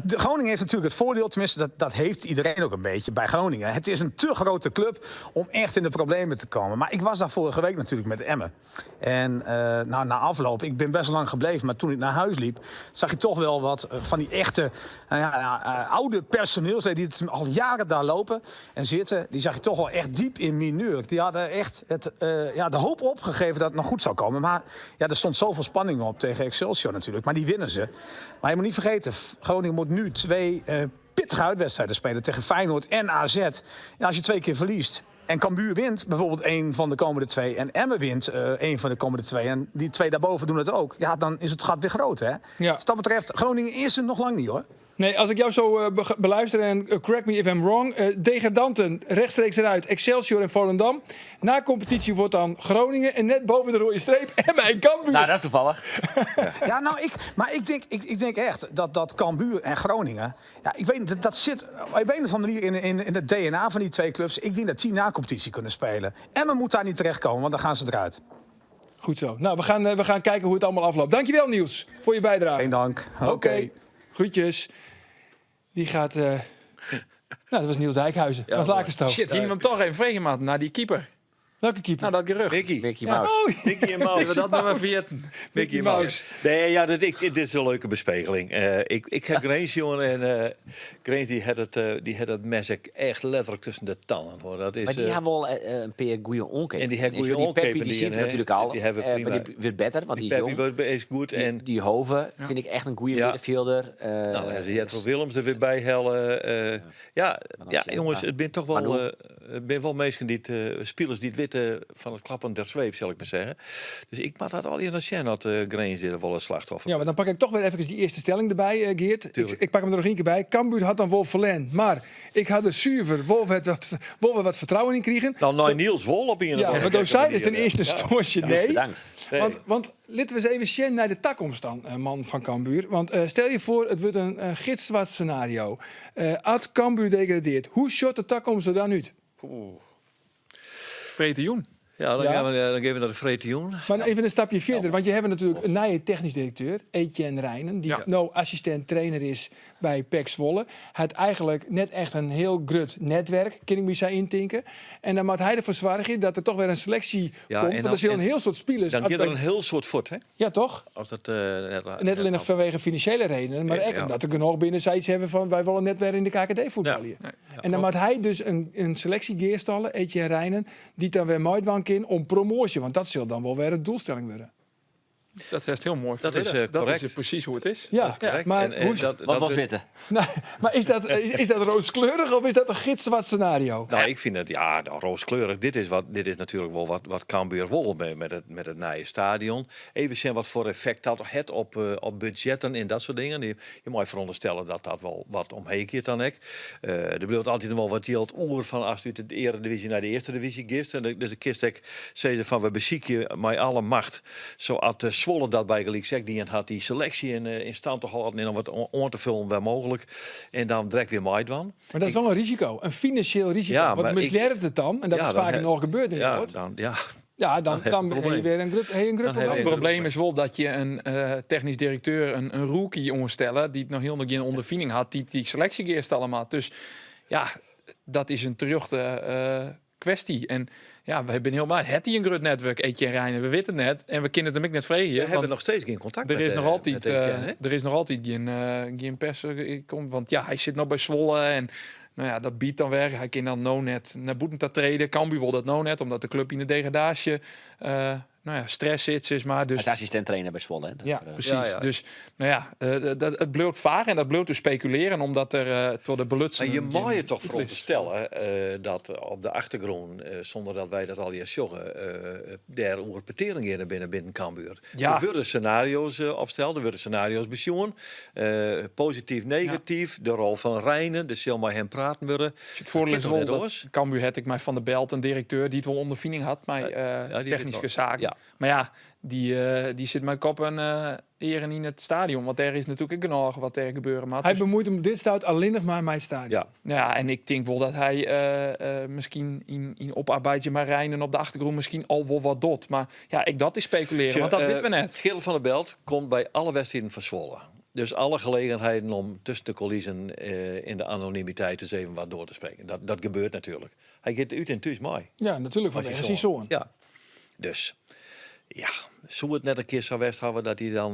de Groningen heeft natuurlijk het voordeel, tenminste dat heeft iedereen ook een beetje bij Groningen. Het is een te grote club om echt in de problemen te komen. Maar ik was daar vorige week natuurlijk met Emmen. En na afloop, ik ben best lang gebleven, maar toen ik naar huis liep, zag je toch wel wat van die echte, oude personeelsleden die het al jaren daar lopen en zitten. Die zag je toch wel echt diep in mineur. Die hadden echt de hoop opgegeven dat het nog goed zou komen. Maar er stond zoveel spanning op tegen Excelsior natuurlijk. Maar die winnen ze. Maar je moet niet vergeten, Groningen moet nu 2 pittige uitwedstrijden spelen tegen Feyenoord en AZ. Ja, als je 2 keer verliest en Cambuur wint bijvoorbeeld 1 van de komende 2 en Emmen wint 1 van de komende 2 en die 2 daarboven doen het ook. Ja, dan is het gat weer groot, hè? Dus wat dat betreft, Groningen is er nog lang niet, hoor. Nee, als ik jou zo beluister en correct me if I'm wrong, degradanten rechtstreeks eruit, Excelsior en Volendam. Na competitie wordt dan Groningen en net boven de rode streep Emmen en Cambuur. Nou, dat is toevallig. Ja, nou, ik, maar ik denk, ik, ik denk echt dat, dat Cambuur en Groningen, ja, ik weet niet, dat, dat zit op een of andere manier in het DNA van die 2 clubs. Ik denk dat die na competitie kunnen spelen. Emmen moet daar niet terechtkomen, want dan gaan ze eruit. Goed zo. Nou, we gaan kijken hoe het allemaal afloopt. Dankjewel, Niels, voor je bijdrage. Geen dank. Oké. Oké. Groetjes. Die gaat... Nou, dat was Niels Dijkhuizen. Ja, dat mooi. laat ik het Shit, hier hem toch even vregen, maat, naar die keeper. Welke keeper? Nou, dat gerucht. Mickey. Mickey Ja. Mouse. Oh, Mickey en Mouse. We dat nog maar via het- Mickey Mickey Mouse. Mouse. Nee, ja, dat, ik, dit is een leuke bespegeling. Ik heb Grains, jongen, en Grains die had het, die had het mes echt letterlijk tussen de tanden, hoor. Dat is, Maar die hebben wel een paar goede onkepen. En die hebben En zo goede die Peppy, onkepen die die ziet in, hè? natuurlijk al. Die hebben Maar prima. die wordt beter, want Die die is Peppy jong. wordt is goed. Die, en die Hoven vind ik echt een goede middenvelder. Nou, dan Jetro Willems er weer bij hellen. Maar dan zie je Jongens, maar. het zijn toch wel, Manu. het zijn wel mensen die het spelers die het witten van het klappen der zweep, zal ik maar zeggen. Dus ik maak dat al in de scène dat Grains dit wel een slachtoffer. Ja, maar dan pak ik toch weer even die eerste stelling erbij, Geert. Ik Tuurlijk. pak hem er nog één keer bij. Cambuur had dan Wolf verlen, maar ik had de zuiver Wolf het wat, Wolf wat vertrouwen in kregen. Nou, nou, Niels Wol op een Ja, of andere maar toen zei dus manier, ten eerste ja. stoortje nee. Bedankt. Nee. Want laten we eens even zien naar de toekomst dan, man van Cambuur. Want stel je voor, het wordt een gitzwart scenario. Ad Cambuur degradeert. Hoe shot de toekomst er dan uit? Oeh. Vrete Joen. Ja, dan Ja. Gaan we, dan gaan we naar de Freetejûn. Maar even een stapje verder, want je hebt natuurlijk een nieuwe technisch directeur, Etienne Reijnen, die nou assistent trainer is bij PEC Zwolle. Hij had eigenlijk net echt een heel grut netwerk, kan ik me zo intinken. En dan moet hij ervoor zorgen dat er toch weer een selectie Ja, komt, en want dan- er zullen en een heel soort spelers. Dan gaat er een heel soort voort, hè? Ja, toch? Als dat, net, Net alleen nog vanwege financiële redenen, maar Ja, ook ja. omdat er genoeg binnen zoiets hebben van wij willen net weer in de KKD voetballen. Ja. En dan moet hij dus een selectie geerstallen, Etienne Reijnen, die dan weer mooit in om promotie, want dat zal dan wel weer een doelstelling worden. Dat is heel mooi. Dat is, verwoord. Dat correct. is precies hoe het is. Ja, Dat is correct. maar, En, hoe, dat, Wat dat was we- witte? nou, maar is dat rooskleurig of is dat een gitzwart scenario? Nou, ik vind het, ja, nou, rooskleurig. Dit is natuurlijk wel wat Cambuur wil met het nieuwe stadion. Even zien wat voor effect dat het op budgetten en dat soort dingen. Je moet veronderstellen dat dat wel wat omheen keert dan ik. Er blijft altijd nog wel wat geld oer van als u de eredivisie naar de eerste divisie gist. En dus de kist ik zei ze van we bezieken je met alle macht. Zoals de Zwolle dat bij gelijk zegt, die had die selectie in stand te houden en om wat on te vullen waar mogelijk. En dan direct weer meidwan. Maar dat is wel een risico, een financieel risico. Ja, Want maar misleert het dan, en dat Ja, is dan vaak nog gebeurd in het Ja, woord. dan, ja, Ja, dan, dan heeft dan het heb je probleem. weer een grut, heb je een grut Dan heb je probleem. Het probleem is wel dat je een technisch directeur, een rookie onderstellen, die het nog heel nog geen ondervinding had, die die selectie eerst allemaal. Dus ja, dat is een teruchte kwestie. En ja, we hebben heel maar het die een groot netwerk, Etienne Reijnen, we weten het net en we kunnen het hem ook net vregen. We hebben want nog steeds geen contact er met, is nog altijd, met Etienne, hè? er is nog altijd geen pers. Komt, want ja, hij zit nog bij Zwolle en nou ja, dat biedt dan weer. Hij kan dan no net naar Boeten treden. Cambuur wil dat no net, omdat de club in de degradatie nou ja, stress zit, zeg maar. Dus Hij is assistent trainer bij Zwolle. Hè? Dat, Ja, Precies. Ja, ja. Dus nou ja, het bloot vaag en dat bloot te speculeren, omdat er tot de belutsen. Maar je mag je toch geen- veronderstellen dat op de achtergrond, zonder dat wij dat al eerst joggen, daar over peteringen binnen Cambuur. Ja. Er worden scenario's opgesteld, er worden scenario's besjoen. Positief, negatief, de rol van Reijnen, er zal maar hem praten worden. Het voordeel is Dat wel kan toch dat net Cambuur had ik mij van de Belt, een directeur die het wel ondervinding had, maar ja, die technische weet wel. zaken. Ja. Maar ja, die zit mijn kop en eren in het stadion, want daar is natuurlijk ook genoeg wat er gebeuren. Maar Hij dus, bemoeit hem op dit stuit alleen nog maar mijn stadion. Ja. nou ja, en ik denk wel dat hij misschien in oparbeidje maar Reijnen op de achtergrond misschien al wel wat dot. Maar ja, ik dat is speculeren, want dat weten we net. Gerald van der Belt komt bij alle wedstrijden van Zwolle. Dus alle gelegenheden om tussen de coulissen in de anonimiteit eens even wat door te spreken. Dat gebeurt natuurlijk. Hij gaat uit en thuis mooi. Ja, natuurlijk Als vanwege je zijn zoon. Ja. Dus ja, zou het net een keer zou West hebben dat hij dan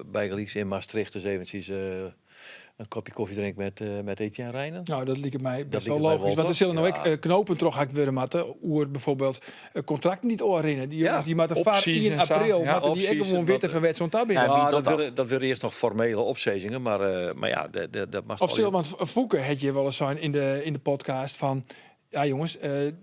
bij Gelieks in Maastricht eens eventjes een kopje koffie drinkt met Etienne Reijnen? Nou, dat liep mij best liep wel mij logisch. wel, Want er zullen nou toch? ook Ja. knopen terug worden, matten. Oer bijvoorbeeld contract niet oorrinnen. Die jongens Ja, die moeten vaar opties 1 en zo. april, Ja, moeten die ook opties gewoon en witte wat- van wet zo'n tab in. Ja, wie Ja, doet dat dat? willen dat eerst nog formele opzegingen, maar ja, dat mag Of zullen, want Fouke had je wel eens zijn in de podcast van... Ja jongens,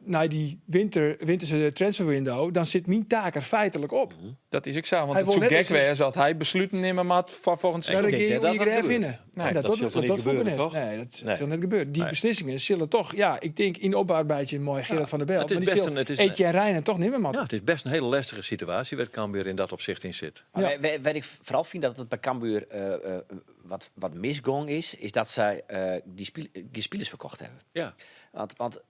na die winterse transfer window, dan zit mijn taak er feitelijk op. Dat is ik zo, want Hij het wil zo net gek als- weer zat hij besluiten nemen maar voor volgend Daar seizoen. denk regeer net dat je dat graf gebeurt. in. Nee, dat dat dat zal dat niet dat gebeuren, net. toch? Nee, dat Nee. zal net gebeuren. Die Nee. beslissingen zullen toch, ja, ik denk in oparbeidje mooi Gerard van der Belt. Het is maar die best zal een- het is een- Etienne Reijnen toch niet meer Ja, het is best een hele lastige situatie waar Cambuur in dat opzicht in zit. Maar Ja. waar ik vooral vind dat het bij Cambuur wat misgong is, is dat zij die spelers verkocht hebben. Ja. Want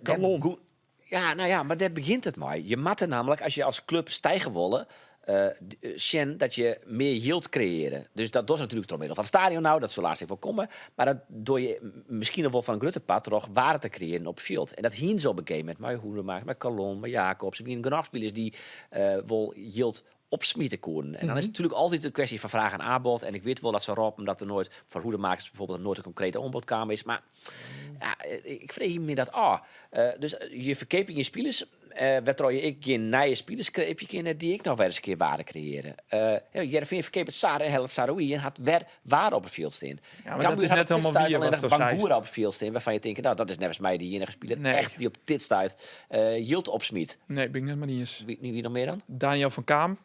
Kalon. ja, nou ja, maar daar begint het maar. Je moet er namelijk, als je als club stijgen willen, zien dat je meer yield creëren. Dus dat doet natuurlijk door middel van het stadion nou, dat zal laatst even komen. Maar dat door je misschien nog wel van een grote pad toch waarde te creëren op field. En dat hien zo op een gegeven moment. Maar Hoedemaker, met Kalon, met Jacobs, wie een genoeg spelers die wel yield opsmieten konden. En dan is het natuurlijk altijd een kwestie van vraag en aanbod. En ik weet wel dat ze roepen omdat er nooit voor hoedemakers bijvoorbeeld nooit een concrete aanbodkamer is. Maar ja, ik vrees me dat ah. Dus je verkeep je spelers, waardoor je ik geen nieuwe spelers kreeg, je kinderen die ik nog wel eens een keer waarde creëren. Ja, Heerenveen verkeep het Saar en het Saroui en had weer waarde op het veld staan. Ja, maar dat Cambuur is had net op dit helemaal stuit wie alleen wat nog zo Bangura zeist. op het veld staan, waarvan je denkt, nou, dat is net als mij die enige speler Nee. echt die op dit stuit yield opsmiet. Nee, ben ik net maar niet eens. Wie nog meer dan? Daniel van Kaam.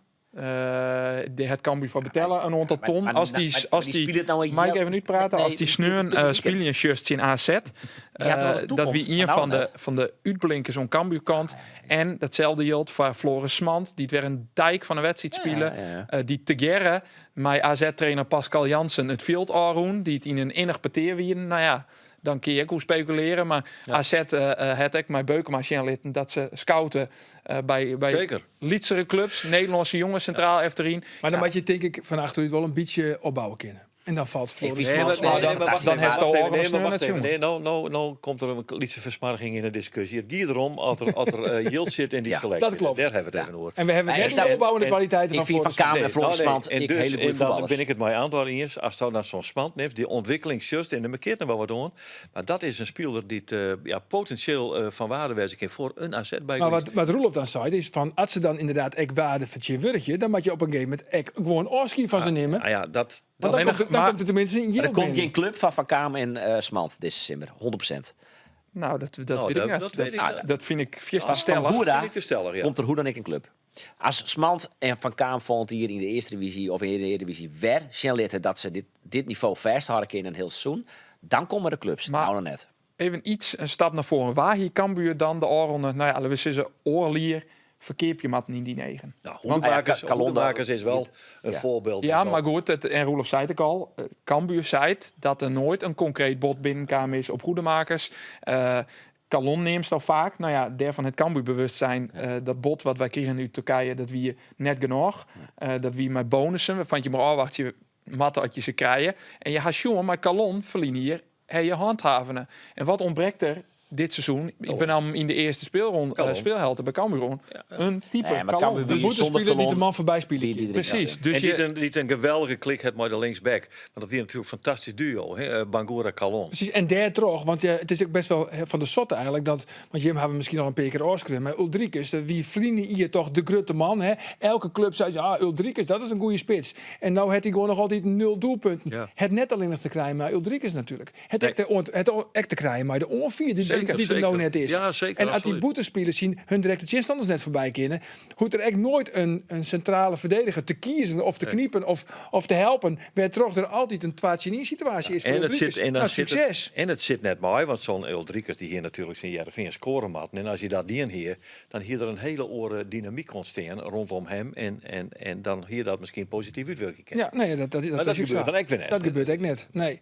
Die het Cambuur van betellen een aantal ton. maar- Als die, maar- als die die, speelt het nou een Mag ik jaar- even nu praten? Nee, als die die speelt sneun het publiek. spelen een shirt in AZ. Die had wel de dat toekomst, wie een maar nou van de, net. van de uitblinkers om Cambuurkant. En datzelfde geldt voor Floris Smant, die het weer een dijk van een wedstrijd spelen. ja, ja. Die te mijn AZ-trainer Pascal Jansen het field Aroen, die het in een innig peteer wien. Nou ja, Dan kin je ek oer spekuleren. Mar AZ hat ek mei Beukema sjen litten dat se scouten by lytsere klups. Nederlânske jonges sintraal efteryn. Mar dan moat je tink ik fan achterút wol in bytsje opbouwe kinne. En dan falt Floris Nee, maar, nee, nee, maar wacht Dan even, hast wacht al even. Nee, ôfrûne maar wacht sneon even. Nee, no komt der in lytse fersmoarging yn de diskusje. It giet derom as der jild sit yn dy seleksje. Dat klopt. Dêr hawwe we it even oer. En we hawwe Nee, net ik snap- de opbouwende kwaliteiten Ik fan fyn Floris Van Kaam Smand. en Floris nou, Smand en ek dus, hiele goede en dan fuotballers. bin ik it mei Andor iens. Ast dan sa'n Smand nimst, dy ûntwikkeling sjochst en der keart noch wol wat oan. Mar dat is in spiler dy't ja, potinsjeel fan waarde wêze kin foar in AZ Mar bygelyks. wat Roelof dan seit is fan as se dan ynderdaad ek waarde fertsjintwurdigje, dan moat je op in gegeven momint ek gewoan ôfskie fan se nimme. Ah, ja, dat, Want dan Allinnich komt, dan maar- komt der teminsten Mar der jild komt binnen. gjin klup foar Van Kaam en Smand dizze simmer. 100%. Nou, dat Nou, wit ik net. dat weet ik Dat, net. dat fyn ik fierste Van stellich. Boera Fyn ik te stellich, ja. komt der hoe dan ek in klup. As Smand en Van Kaam folgjend jier yn de earste divyzje of yn de Earedivyzje wer sjen litte dat se dit nivo fêsthâlde kinne in hiel seizoen, dan komme de klups. Mar Nou noch net. even iets in stap nei foaren. Wa hie Cambuur dan de ôfrûne, nou ja, laten we sizze, oardel jier ferkeapje moatten yn dyn eagen? Nou, Ja, Hoedemakers, Kalon Hoedemakers is wel in Ja. foarbyld. Ja, mar goed, en Roelof sei it ek al, Cambuur seit dat der noait in konkreet bod binnenkaam is op Hoedemakers. Kallon neamst al faak. Nou ja, dêrfan it Cambuur bewustzijn. Dat bod wat wy krigen út Turkije, dat wie net genôch. Dat wie mei bonussen, wêrfan't je mar ôfwachtsje moatte as je se krije. En je ha sjoen, mei Kallon ferline jier ha je hanthavene. En wat ûntbrekt der dit seizoen, ik benammen yn de earste Kallon. speelhelte by Cambuur oan, in type Nee, mar Kallon. Cambuur wie Een zonder boetespeler die de Kallon man voorbij spelen. die- die er Precies. Dus en je, dy't in geweldige klik hat mei de linksback. Want dat wie natuerlik in fantastysk duo. Hè? Bangura Kallon. Precies, en dêrtroch, want ja, it is ek best wol hè, fan de sotte eigentlik, dat, want jim hawwe miskien al in pear kear ôfskreaun, mar Uldrikis, wie ferline jier toch de grutte man. Hè? Elke klup sei, ja, Uldrikis, dat is in goede spits. En no hat hy gewoan noch altyd nul doelpunten. Het net allinnich te krijen mei Uldrikis natuerlik. Het ek te, het ek te krijen mei de oanfier die, dy't der no net is. Ja, seker, En as dy absoluut. bûtenspilers syn hun direkte tsjinstanners net foarby kinne, hoecht der ek noait in sintrale verdediger te kiezen of te knipen of te helpen, wêrtroch der altyd in twa tsjin ien situaasje is foar En het, Uldrikis. sit, en dan Nou, sit sukses. het, en it sit net mei, want sa'n Uldrikis dy hie natuerlik tsjin Hearrenfean skoare moatten. En as hy dat dien hie, dan hie der in hiele oare dynamyk ûntstean rondom him. En dan hie dat miskien posityf útwurkje kinnen. Ja, nee, dat Maar dat is ek gebeurt sa. dan ek wer net. Dat gebeurt ek net, nee.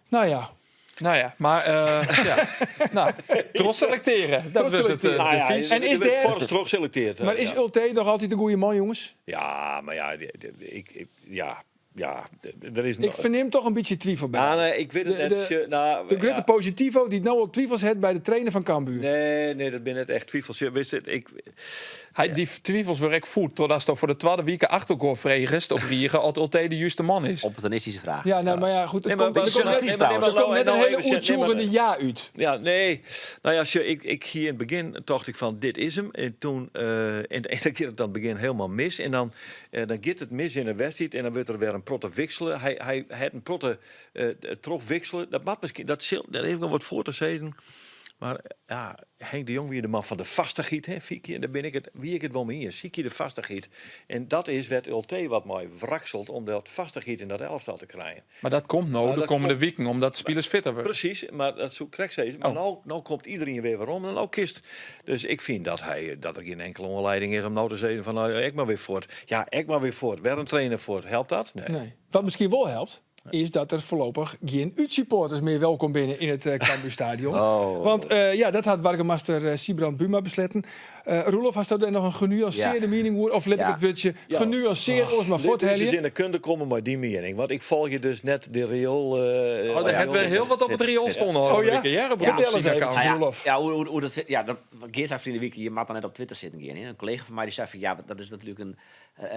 Nou ja. Nou ja, mar ja. Nou, trochselektearje. Dat wurdt it Trochselektearje. Nou ja, devies. En is der der- fors trochselektearre. Maar is ja. Ultee nog altyd de goede man, jongens? Ja, mar ja, ik, ja, ja, der is Ik fernim toch in bytsje twivel by. Ah, nee, ik wit it net. Nou, De grutte ja. positivo dy't no al twivels hat by de trainer fan Cambuur. Nee, nee, dat binne net echt twivels. Ja, witst, ik, Hy, dy twivels wurde ek foed, trochdatsto foar de twadde wike achter elkoar fregest op rige oft Ultee de juste man is. Opportunistische vraag. Ja, nou, mar ja, goed. It Nee, maar- komt, der komt net, suggestief der trouwens. komt net in Nou, hiele even zeggen, nee, maar- oertsjûgjende ja út. Ja, nee. Nou ja, sjoch, ik hie yn it begjin tocht ik fan dit is him. En toen, en dan giet it dan begjin hielendal mis. En dan giet it mis yn de wedstriid en dan wurdt der wer in protte wiksele. Hy hat in protte trochwiksele. Dat moat miskien, dat sil, dêr is noch wat foar te sizzen. Mar ja, Henk de Jong wie de man fan de fastichheid, hè, Fiekje. En dêr bin ik it, wie ik it wol mei iens. Sykje de fastichheid. En dat is wêr't Ultee wat mei wrakselt om dat fastichheid yn dat elftal te krijen. Mar dat komt no Nou, de dat kommende komt wiken, omdat spilers fitter wurde. Presys, mar dat soe ik krekt sizze. Mar Oh. no komt iderien wer werom en no kinst. Dus ik fyn dat hy, dat der gjin inkele oanlieding is om no te sizzen fan nou, ek mar wer fuort. Ja, ek mar wer fuort. Wer in trainer fuort. Helpt dat? Nee. Nee. Wat miskien wol helpt, is dat der foarlopich gjin útsupporters mear wolkom binne yn it Cambuurstadion. Oh. Want ja, dat hat boargemaster Sybrand Buma besletten. Roelof, hasto dêr noch in genuansearde miening oer? Of lit ik Ja. it wurdsje Ja. genuanseard oars mar Lit ús fuorthelje? ris yn de kunde komme mei dy miening. Want ik folgje dus net de rioel. Oh, der hat wer hiel wat op it rioel stien. Oh ja? Ja, op Fertel syn ris even, account. Nou ja, Roelof. ja, hoe dat zit, ja, dat, Geert sei ferline wike, je moat dan net op Twitter sitten gean. Hè. In kollega fan my dy sei fan, ja, dat is natuerlik in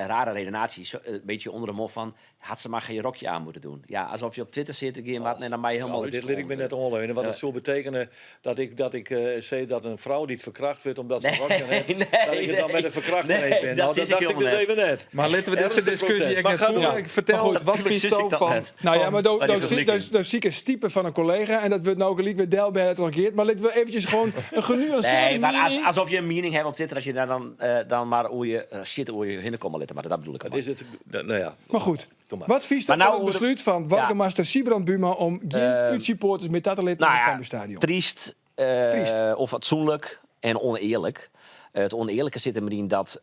rare redenatie. Zo, in bytsje ûnder de mop fan, had ze maar geen rokje aan moeten doen. Ja, alsof je op Twitter zitten gean moat en dan ben je helemaal Oh, dit lit ik me net oanleunen, want it soe betekenje dat ik sis dat in frou dy't ferkracht wurdt omdat se Nee, rokje heeft, nee, dat ik it dan nee. mei de ferkrachter Nee, eens bin. dat Nou, dat sis ik dacht ik dus helemaal even net. Mar litte we dizze Ernstig diskusje protest. ek Maar net ga fiere. door. Ik fertel Mar goed, wat natuurlijk fynst sis do ik dat fan net. Nou ja, mar do, Maar die do, vergelijking. do, do sikest stipe fan in kollega en dat wurdt no gelyk wer delbêde troch Geert. Mar litte we eventsjes gewoan in genuansearde Nee, mar miening. alsof je in miening hawwe op Twitter, as je dêr dan mar oer je shit oer je hinne komme litte. Mar dat bedoel ik Dat mar. is it, nou ja. Mar goed, Doe mar. wat fynst Mar fan nou it oer de- beslút fan boargemaster Sybrand Buma om gjin útsupporters mear ta te litten Nou yn it ja, Cambuurstadion? Tryst, Tryst. of fatsoenlik en ûnearlik. It ûnearlike sit der yn dat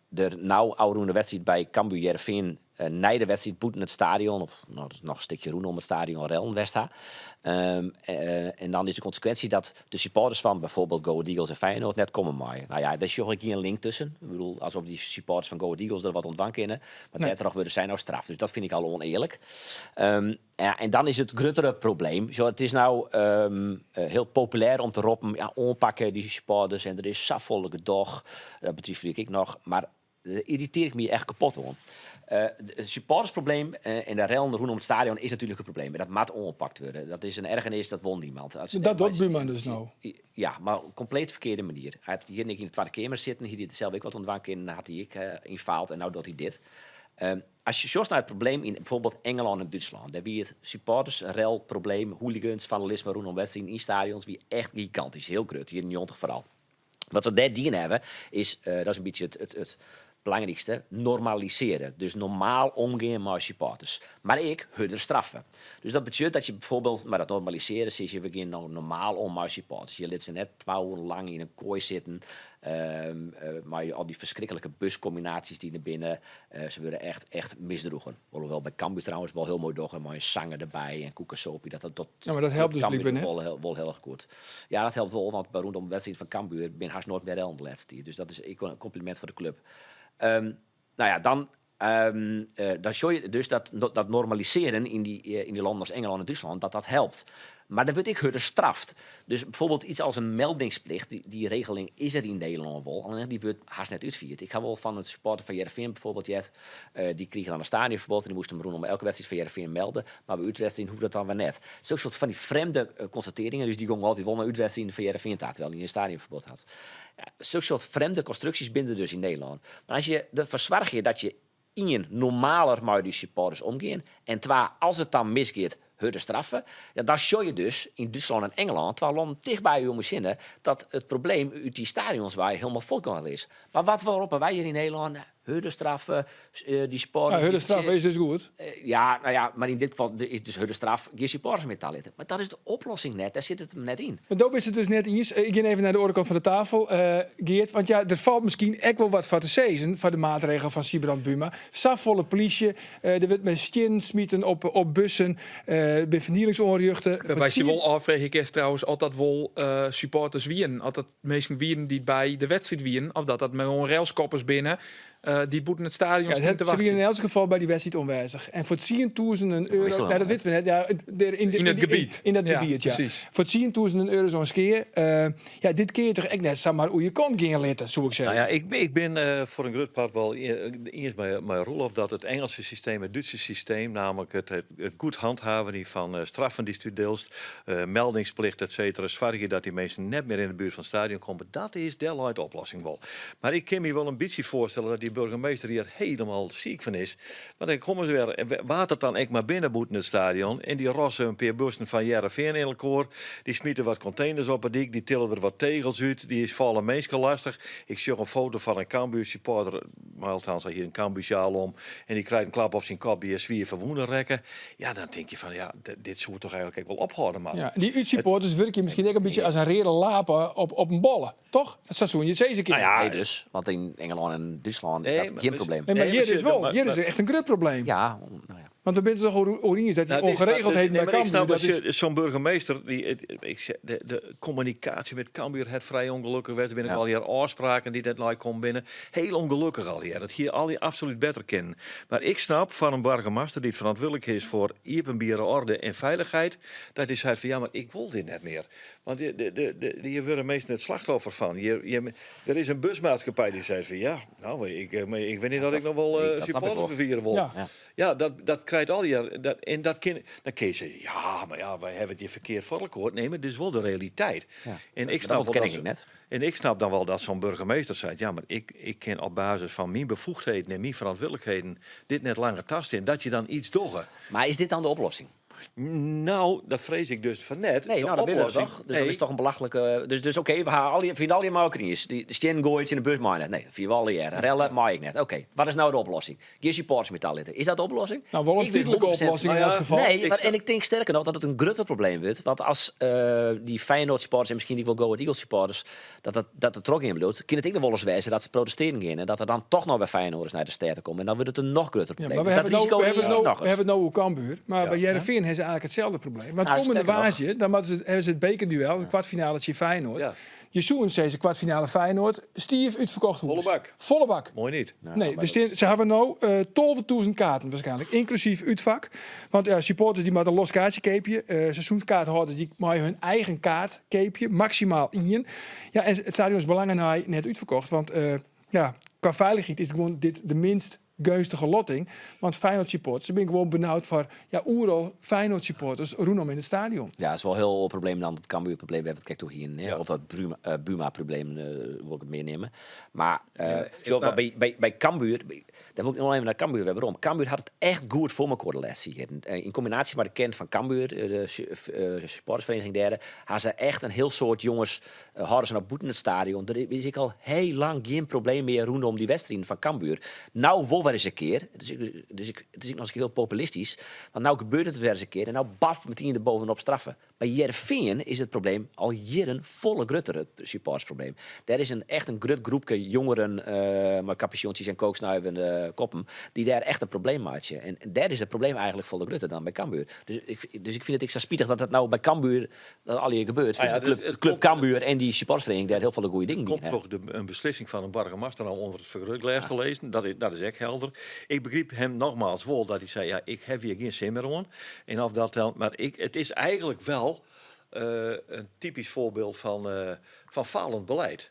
der no ôfrûne wedstriid by Cambuur Hearrenfean Nei de wedstriid bûten it stadion, of no, noch in stikje rûnom it stadion rellen west ha. En dan is de konsekwinsje dat de supporters fan bijvoorbeeld Go Ahead Eagles en Feyenoord net komme meie. Nou ja, dêr sjoch ik gjin link tusken. Ik bedoel, alsof dy supporters fan Go Ahead Eagles der wat oan dwaan kinne. Mar Nee. dêrtroch wurde sy no straft. Dus dat fyn ik al ûnearlik. Ja, en dan is it gruttere probleem. Zo, it is no hiel populêr om te roppen, ja, oanpakke dy supporters en der is safolle gedoch. Dat betwivelje ik ek noch. Mar dêr yrritearje ik my echt kapot oan. It supportersprobleem en de rellen rûnom it stadion is natuerlik in probleem. En dat moat oanpakt wurde. Dat is in ergernis, dat wol niemand. As Dat docht Buma dus no. Ja, mar op kompleet ferkearde manier. Hy hat hjir ek yn de Twadde Keamer sitten, hie hy der sels ek wat oan dwaan kinnen, hat hy ek yn faald en no docht hy dit. As je sjochst nei it probleem yn bijvoorbeeld Engelân en Dútslân, dêr wie it supportersrelprobleem, hooligans, vandalisme rûnom wedstriden yn stadions wie echt gigantysk, hiel grut, jierren 90 foaral. Wat se dêr dien hawwe is, dat is in bytsje it belangrykste, normalisearje. Dus normaal omgean mei supporters. Mar ek hurder straffe. Dus dat betsjut dat je bijvoorbeeld, mei dat normalisearjen sizze je, we gean no normaal om mei supporters. Je litte se net 2 oeren lang yn in koai sitten, mei al dy ferskriklike buskombinaasjes dy't der binne. Se wurde echt, echt misdroegen. Alhoewel by Cambuur trouwens wol hiel moai dogge mei in sanger derby en koekesopie. Dat, dat, dat Ja, mar dat helpt dus Cambuur blykber net. wol hiel erch goed. Ja, dat helpt wol, want by rûnom de wedstriid fan Cambuur binne hast noait mear rellen de lêste tiid. Dus dat is ek in kompliment foar de klup. No ja, dan, dan sjoch je dus dat dat normalisearjen yn dy lannen as Engelân en Dútslân, dat dat helpt. Mar der wurdt ek hurder straft. Dus bijvoorbeeld iets als in meldingsplicht, dy regeling is der yn Nederlân wol, allinnich dy wurdt hast net útfierd. Ik ha wol fan in supporter fan Hearrenfean bijvoorbeeld heard, dy krige dan in stadionferbod en dy moast him rûnom elke wedstriid fan Hearrenfean melde, mar by útwedstriden hoecht dat dan wer net. Sokke soart fan dy frjemde konstatearringen, dus dy gong altyd wol nei útwedstriden fan Hearrenfean ta, terwijl hy in stadionferbod hat. Ja, sokke soart frjemde konstruksjes binne der dus yn Nederlân. Mar as je derfoar soargje dat je ien, normaler mei dy supporters omgean en twa, as it dan misgiet, hurder straffe, ja, dan sjoch je dus yn Dútslân en Engelân, twa lannen tichtby om ús hinne, dat it probleem út dy stadions wei hielendal fuortgien is. Mar wat roppe wy hjir yn Nederlân? Hurder straffe, dy supporters... Ja, hurde straffe is dus goed. Ja, no ja, mar yn dit gefal is dus hurde straf gjin supporters mear talitte. Mar dat is de oplossing net, dêr sit it him net yn. Mar do bist it dus net iens. Ik gean even nei de oare kant fan de tafel, Geert. Want ja, der falt miskien ek wol wat foar te sizzen foar de maatregel fan Sybrand Buma. Safolle polysje, der wurdt mei stiennen smiten op bussen, der binne fernielings oanrjochte. Wêrby't je wol ôffreegje kinst trouwens oft dat wol supporters wienen. Oft dat minsken wienen dy't by de wedstriid wienen, of dat dat gewoan relskoppers binne dy't bûten it stadion Ja, stiene te se wienen wachtsjen. yn elts gefal by dy wedstriid oanwêzich. En foar tsientûzenen euro, nee, dat witte we net. Ja, der yn, Yn it gebiet. Yn dat Ja, gebiet, ja. presys. Foar tsientûzenen euro's oan skea. Ja, dit kinne je toch ek net samar oer je kant gean litte, soe ik sizze. Nou ja, ik bin foar in grut part wol iens mei Roelof dat it Ingelske systeem, it Dútske systeem, nammentlik it goed handhavenjen fan straffen dy'tst útdielst, meldingsplicht, et cetera, soargje dat dy minsken net mear yn de buert fan it stadion komme, dat is, dêr leit de oplossing wol. Mar ik kin my wol in bytsje foarstelle dat dy burgemeester hjir hielendal siik fan is. Want dan komme se wer, wa't it dan ek mar binne bûten it stadion, en dy rosse in pear bussen fan Hearrenfean yn elkoar, dy smite wat konteners op 'e dyk, dy tille der wat tegels út, dy falle minsken lastich. Ik sjoch in foto fan in Cambuur-supporter, mar althans hy hie in Cambuursjaal om, en dy krijt in klap op syn kop, dy is swier ferwûne rekke. Ja, dan tink je fan, ja, dit soe toch eigenlik ek wol ophâlde moatte. Ja, dy útsupporters wurkje miskien ek in bytsje as in reade lape op in bolle. Toch? Sa soene je it sizze kinne. Nou ja, Nee dus, want yn Engelân en Dútslân is Nee, dat mar gjin dus- probleem. Nee, mar Nee, hjir maar is wol, maar- hjir is echt in grut probleem. Ja, nou ja. Want we binne it toch oer iens dat die Nou, het is- maar- ongeregeldheden nee, bij maar ik Cambuur, snap dat dat is zo'n burgemeester, die, het, ik zeg, de communicatie met Cambuur het vrij ongelukkig werd. Er binnen al hier afspraken die net like komen binnen. Heel ongelukkig al hier. Dat hier al die absoluut better kennen. Maar ik snap van een burgemeester die het verantwoordelijk is voor openbare orde en veiligheid, dat hij zei van ja, maar ik wil dit net meer. Want je worden meestal het slachtoffer van. Er is een busmaatschappij die zei van ja, nou, maar ik weet niet dat ik nog wel, nee, dat snap ik supporters wel. vervieren wil. Ja. Ja. Ja, dat krijgt al die, dat, en dat kan, dan kun je zeggen, ja, maar ja, wij hebben het je verkeerd voor elkaar. Nee, maar dit is wel de realiteit. Ja. En ik Dat snap wel ontken dat ik ze- net. En ik snap dan wel dat zo'n burgemeester zei, ja, maar ik ken op basis van mijn bevoegdheden en mijn verantwoordelijkheden dit net langer tast in, dat je dan iets doet. Maar is dit dan de oplossing? Nou, dat frees ik dus fan net. Nee, De nou, dat binne we oplossing- toch? Dus dat Nee. is toch een belachlike... Dus oké, we ha alle, fine allegear mei elkoar iens. Dy stiennen goaie tsjin de bus mei net. Nee, dat fine we allegear. Rellen mei ik net. Oké, wat is nou de oplossing? Gjin supporters mear talitte. Is dat de oplossing? Nou, wol in Ik wit tydlike 100% oplossing in Nou ja, elk geval. Nee, Ik en ik denk sterker nog dat het een grutter probleem wordt. Want als die Feyenoord supporters en misschien die wel Go Ahead Eagles supporters dat er trok in bedoelt, kan het ook nog wel eens wezen dat ze protesteren gaan en dat er dan toch nog weer Feyenoorders naar de stad komen. En dan wordt het een nog groter Ja, probleem. maar we Dus hebben, dat het nou, risico we, hebben het neem ik nou, nog we eens. hebben het nou over Cambuur. Maar bij Heerenveen hebben ze eigenlijk hetzelfde probleem. Want Nou, komende sterker nog. waasje, dan moeten ze, hebben ze het bekerduel, het kwartfinale Feyenoord. Ja. Je zoekt ze kwartfinale Feyenoord. Stief uitverkocht huis. Volle bak. Volle bak. Mooi niet. Nee, dus ze hebben nou 12.000 kaarten waarschijnlijk, inclusief uitvak. Want ja, supporters die maar een los kaartje keepje, seizoenskaarthouders die maar hun eigen kaart keepje, maximaal één. Ja, en het stadion is belangrijk net uitverkocht, want ja, qua veiligheid is gewoon dit de minst gunstige lotting. Want Feyenoord supporters, ze zijn gewoon benauwd voor ja, oeral Feyenoord supporters rondom in het stadion. Ja, dat is wel een heel probleem dan het Cambuur-probleem. We hebben het kijk toch hier, hè? Of dat Buma-probleem wil ik het meer nemen. Maar zo, maar bij Cambuur, daar wil ik nog even naar Cambuur. Waarom? Cambuur had het echt goed voor elkaar de laatste jaren. In combinatie met de kent van Cambuur, de supportersvereniging daar, hadden ze echt een heel soort jongens, houden ze nou boeten het stadion. Er is ik al heel lang geen probleem meer rondom die wedstrijden van Cambuur. Nou, wel weer eens een keer. Dus het is ook nog eens heel populistisch. Want nou gebeurt het weer eens een keer en nou baf meteen er bovenop straffen. Bij Heerenveen is het probleem al jaren volle grutter, het supportersprobleem. Daar is echt een grut groepje jongeren met capuchontjes en kooksnuivende koppen, die daar echt een probleem maken. En daar is het probleem eigenlijk volle grutter dan bij Cambuur. Dus ik vind het extra spietig dat dat nou bij Cambuur dat al hier gebeurt. Ah ja, Dus de club Cambuur en die supportersvereniging daar heel veel goede dingen Komt doen, hè. toch een beslissing van een burgemeester nou onder het vergrootglas te lezen. Dat is echt helder. Ik begreep hem nogmaals wel dat hij zei, ja, ik heb hier geen zin meer aan. En of dat dan, maar ik, het is eigenlijk wel een typisch voorbeeld van falend beleid.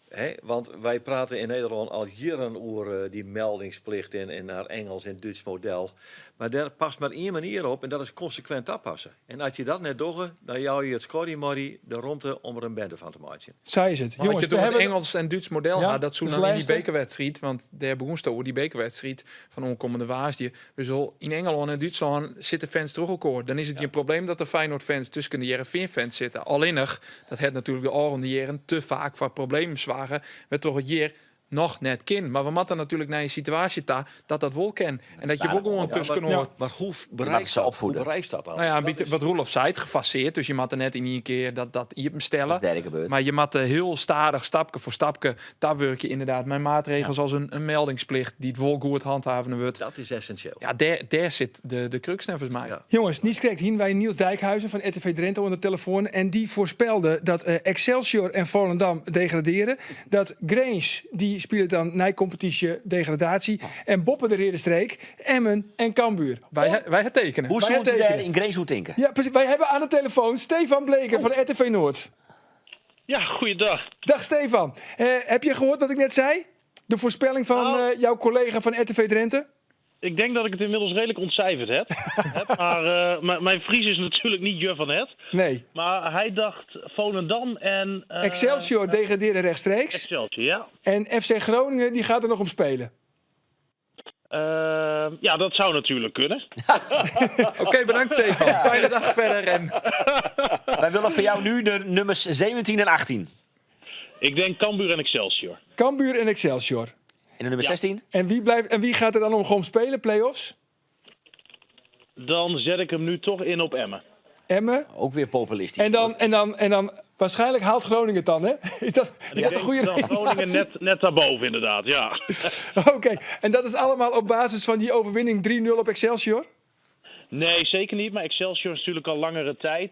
Hè? Want wij praten in Nederland al jaren over die meldingsplicht en naar Engels en Duits model. Maar daar past maar één manier op en dat is consequent aanpassen. En als je dat net doet, dan jou je het scorrimorrie de ruimte om er een bende van te maken. Zij is het. Maar Jongens, had je we door het hebben Engels en Duits model Ja, had, dat zo dus dan in die lijsten. bekerwedstrijd, want daar begon het over die bekerwedstrijd van onkomende Waasdie. Dus al in Engeland en Duitsland zitten fans terug elkaar. Dan is het geen probleem dat de Feyenoord-fans tussen de Heerenveen-fans zitten. Alleen dat het natuurlijk de oren jaren te vaak voor problemen zwagen, werd toch het jaar nog net kin. Maar we moeten natuurlijk naar een situatie ta dat dat wel ken. En dat je ook gewoon Ja, tussen hoort. maar hoe Je bereikt mag ze dat? Hoe opvoeden. bereikt dat dan? Nou ja, een Dat beetje is wat Roelof zei, het gefaseerd. Dus je moet er net in één keer dat iepen stellen. Dat is derde gebeurd. Maar je moet er heel stadig, stapje voor stapje, daar werk je inderdaad met maatregelen zoals een meldingsplicht die het wel goed handhaven wordt. Dat is essentieel. Ja, daar zit de crux volgens mij. Jongens, niets krijgt hier wij Niels Dijkhuizen van RTV Drenthe onder de telefoon. En die voorspelde dat Excelsior en Volendam degraderen. Dat Grains, die spelen dan na competitie degradatie. En Boppen de Ridderstreek, Emmen en Cambuur. Wij het tekenen. Hoe Wij zullen ze het daar tekenen. in Grains hoe tinken? Ja, precies. Wij hebben aan de telefoon Stefan Bleker van RTV Noord. Ja, goeiedag. Dag Stefan. Heb je gehoord wat ik net zei? De voorspelling van, jouw collega van RTV Drenthe? Ik denk dat ik het inmiddels redelijk ontcijferd heb. Maar mijn Fries is natuurlijk niet je van het. Nee. Maar hij dacht Volendam en Excelsior degradeerde rechtstreeks. Excelsior, ja. En FC Groningen die gaat er nog om spelen. Ja, dat zou natuurlijk kunnen. Oké, bedankt Stefan. Fijne dag verder. En Wij willen voor jou nu de nummers 17 en 18. Ik denk Cambuur en Excelsior. Cambuur en Excelsior. En de nummer 16? En wie gaat er dan om gewoon spelen, play-offs? Dan zet ik hem nu toch in op Emmen. Emmen. Ook weer populistisch. En dan waarschijnlijk haalt Groningen het dan, hè? Is En ik dat een denk goede dan Groningen redenatie? net daarboven, inderdaad, ja. Oké, en dat is allemaal op basis van die overwinning 3-0 op Excelsior? Nee, zeker niet. Maar Excelsior is natuurlijk al langere tijd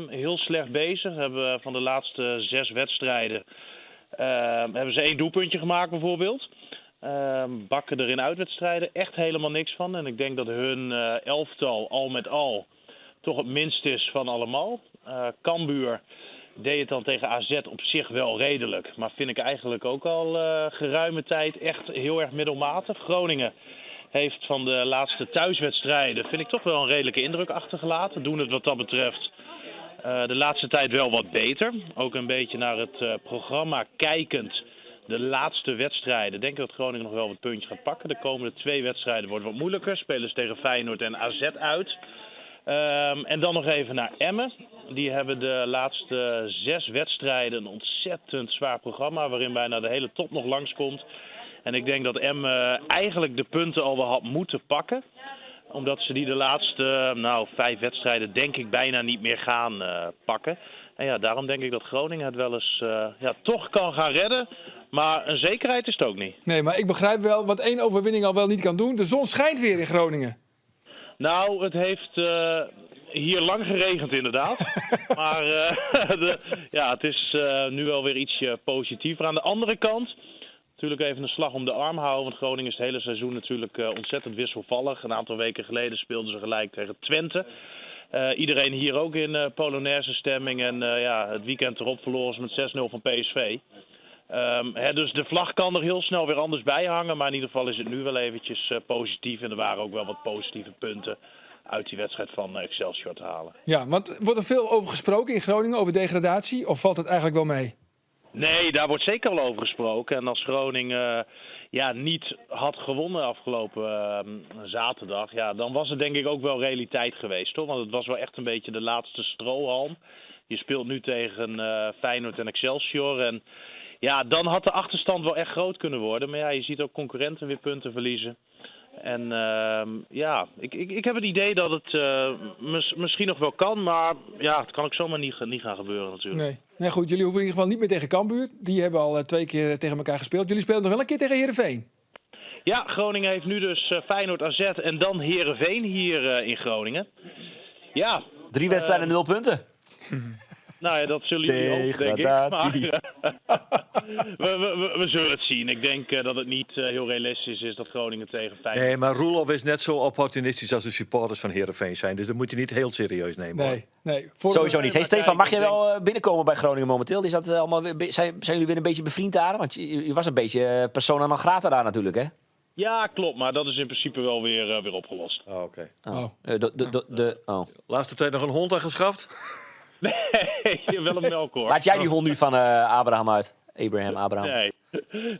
heel slecht bezig. Hebben van de laatste 6 wedstrijden hebben ze 1 doelpuntje gemaakt bijvoorbeeld. Bakken er in uitwedstrijden echt helemaal niks van. En ik denk dat hun elftal al met al toch het minst is van allemaal. Cambuur deed het dan tegen AZ op zich wel redelijk. Maar vind ik eigenlijk ook al geruime tijd echt heel erg middelmatig. Groningen heeft van de laatste thuiswedstrijden, vind ik toch wel een redelijke indruk achtergelaten. Doen het wat dat betreft de laatste tijd wel wat beter. Ook een beetje naar het programma kijkend. De laatste wedstrijden. Denk dat Groningen nog wel wat puntjes gaat pakken. De komende 2 wedstrijden worden wat moeilijker. Spelen ze tegen Feyenoord en AZ uit. Ehm, en dan nog even naar Emmen. Die hebben de laatste zes wedstrijden een ontzettend zwaar programma. Waarin bijna de hele top nog langskomt. En ik denk dat Emmen eigenlijk de punten al wel had moeten pakken. Omdat ze die de laatste nou, vijf wedstrijden denk ik bijna niet meer gaan eh, pakken. En ja, daarom denk ik dat Groningen het wel eens eh, ja, toch kan gaan redden. Maar een zekerheid is het ook niet. Nee, maar ik begrijp wel wat één overwinning al wel niet kan doen. De zon schijnt weer in Groningen. Nou, het heeft eh, hier lang geregend inderdaad. maar eh, de, ja, het is eh, nu wel weer ietsje positiever. Aan de andere kant, natuurlijk even een slag om de arm houden. Want Groningen is het hele seizoen natuurlijk eh, ontzettend wisselvallig. Een aantal weken geleden speelden ze gelijk tegen Twente. Eh, iedereen hier ook in eh Polonaise stemming. En eh, ja, het weekend erop verloren ze met 6-0 van PSV. Ehm, hè, dus de vlag kan er heel snel weer anders bij hangen. Maar in ieder geval is het nu wel eventjes eh, positief. En er waren ook wel wat positieve punten uit die wedstrijd van eh, Excelsior te halen. Ja, want wordt er veel over gesproken in Groningen, over degradatie? Of valt het eigenlijk wel mee? Nee, daar wordt zeker wel over gesproken. En als Groningen eh, ja, niet had gewonnen afgelopen eh, zaterdag, ja, dan was het denk ik ook wel realiteit geweest. Toch? Want het was wel echt een beetje de laatste strohalm. Je speelt nu tegen eh, Feyenoord en Excelsior. En ja, dan had de achterstand wel echt groot kunnen worden. Maar ja, je ziet ook concurrenten weer punten verliezen. En ehm, ja, ik, ik, ik heb het idee dat het eh, mis- misschien nog wel kan. Maar ja, het kan ook zomaar niet, niet gaan gebeuren natuurlijk. Nee. Nee, goed, jullie hoeven in ieder geval niet meer tegen Cambuur. Die hebben al eh, twee keer tegen elkaar gespeeld. Jullie spelen nog wel een keer tegen Heerenveen. Ja, Groningen heeft nu dus eh, Feyenoord AZ en dan Heerenveen hier eh, in Groningen. Ja, Drie wedstrijden, nul punten. nou ja, dat zullen jullie ook, denk ik. Degradatie. Maar, eh, we, we, we, we zullen het zien. Ik denk eh, dat het niet eh, heel realistisch is dat Groningen tegen Feyenoord... Nee, maar Roelof is net zo opportunistisch als de supporters van Heerenveen zijn. Dus dat moet je niet heel serieus nemen. hoor. Nee, nee. Voor- Sowieso niet. Hey maar Stefan, kijk, mag jij ik denk- wel eh, binnenkomen bij Groningen momenteel? Is dat eh, allemaal weer, zijn, zijn jullie weer een beetje bevriend daar? Want je, je was een beetje eh, persona non grata daar natuurlijk, hè? Ja, klopt. Maar dat is in principe wel weer, eh, weer opgelost. Oh, oké. Oh. Eh, De, de, de, de, oh. Laatste tijd nog een hond aangeschaft? Nee, wel een melk hoor. Laat jij die hond nu van eh, Abraham uit? Abraham, Abraham. Nee.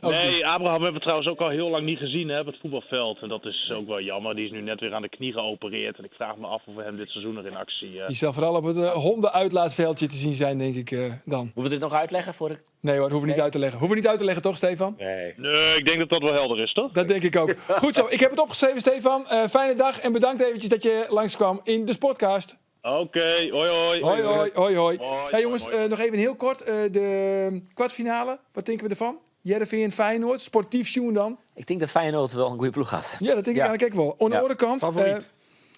Nee, Abraham hebben we trouwens ook al heel lang niet gezien hè, op het voetbalveld. En dat is ook wel jammer. Die is nu net weer aan de knie geopereerd. En ik vraag me af of we hem dit seizoen nog in actie... eh, Die zal vooral op het eh, hondenuitlaatveldje te zien zijn, denk ik eh, dan. Moeten we dit nog uitleggen voor ik... Nee hoor, hoeven we niet uit te leggen. Hoeven we niet uit te leggen, toch, Stefan? Nee. Nee, ik denk dat dat wel helder is, toch? Dat denk ik ook. Goed zo, ik heb het opgeschreven, Stefan. Eh, fijne dag en bedankt eventjes dat je langskwam in de Sportcast. Oké, hoi hoi. Hoi, hoi, hoi, hoi. Hoi, Hey, jongens, hoi, hoi. eh, nog even heel kort. eh, de kwartfinale, wat denken we ervan? Heerenveen, Feyenoord, sportief zien dan. Ik denk dat Feyenoord wel een goede ploeg had. Ja, dat denk ik Ja. eigenlijk ook wel. Aan de Ja. andere kant, Favoriet. eh,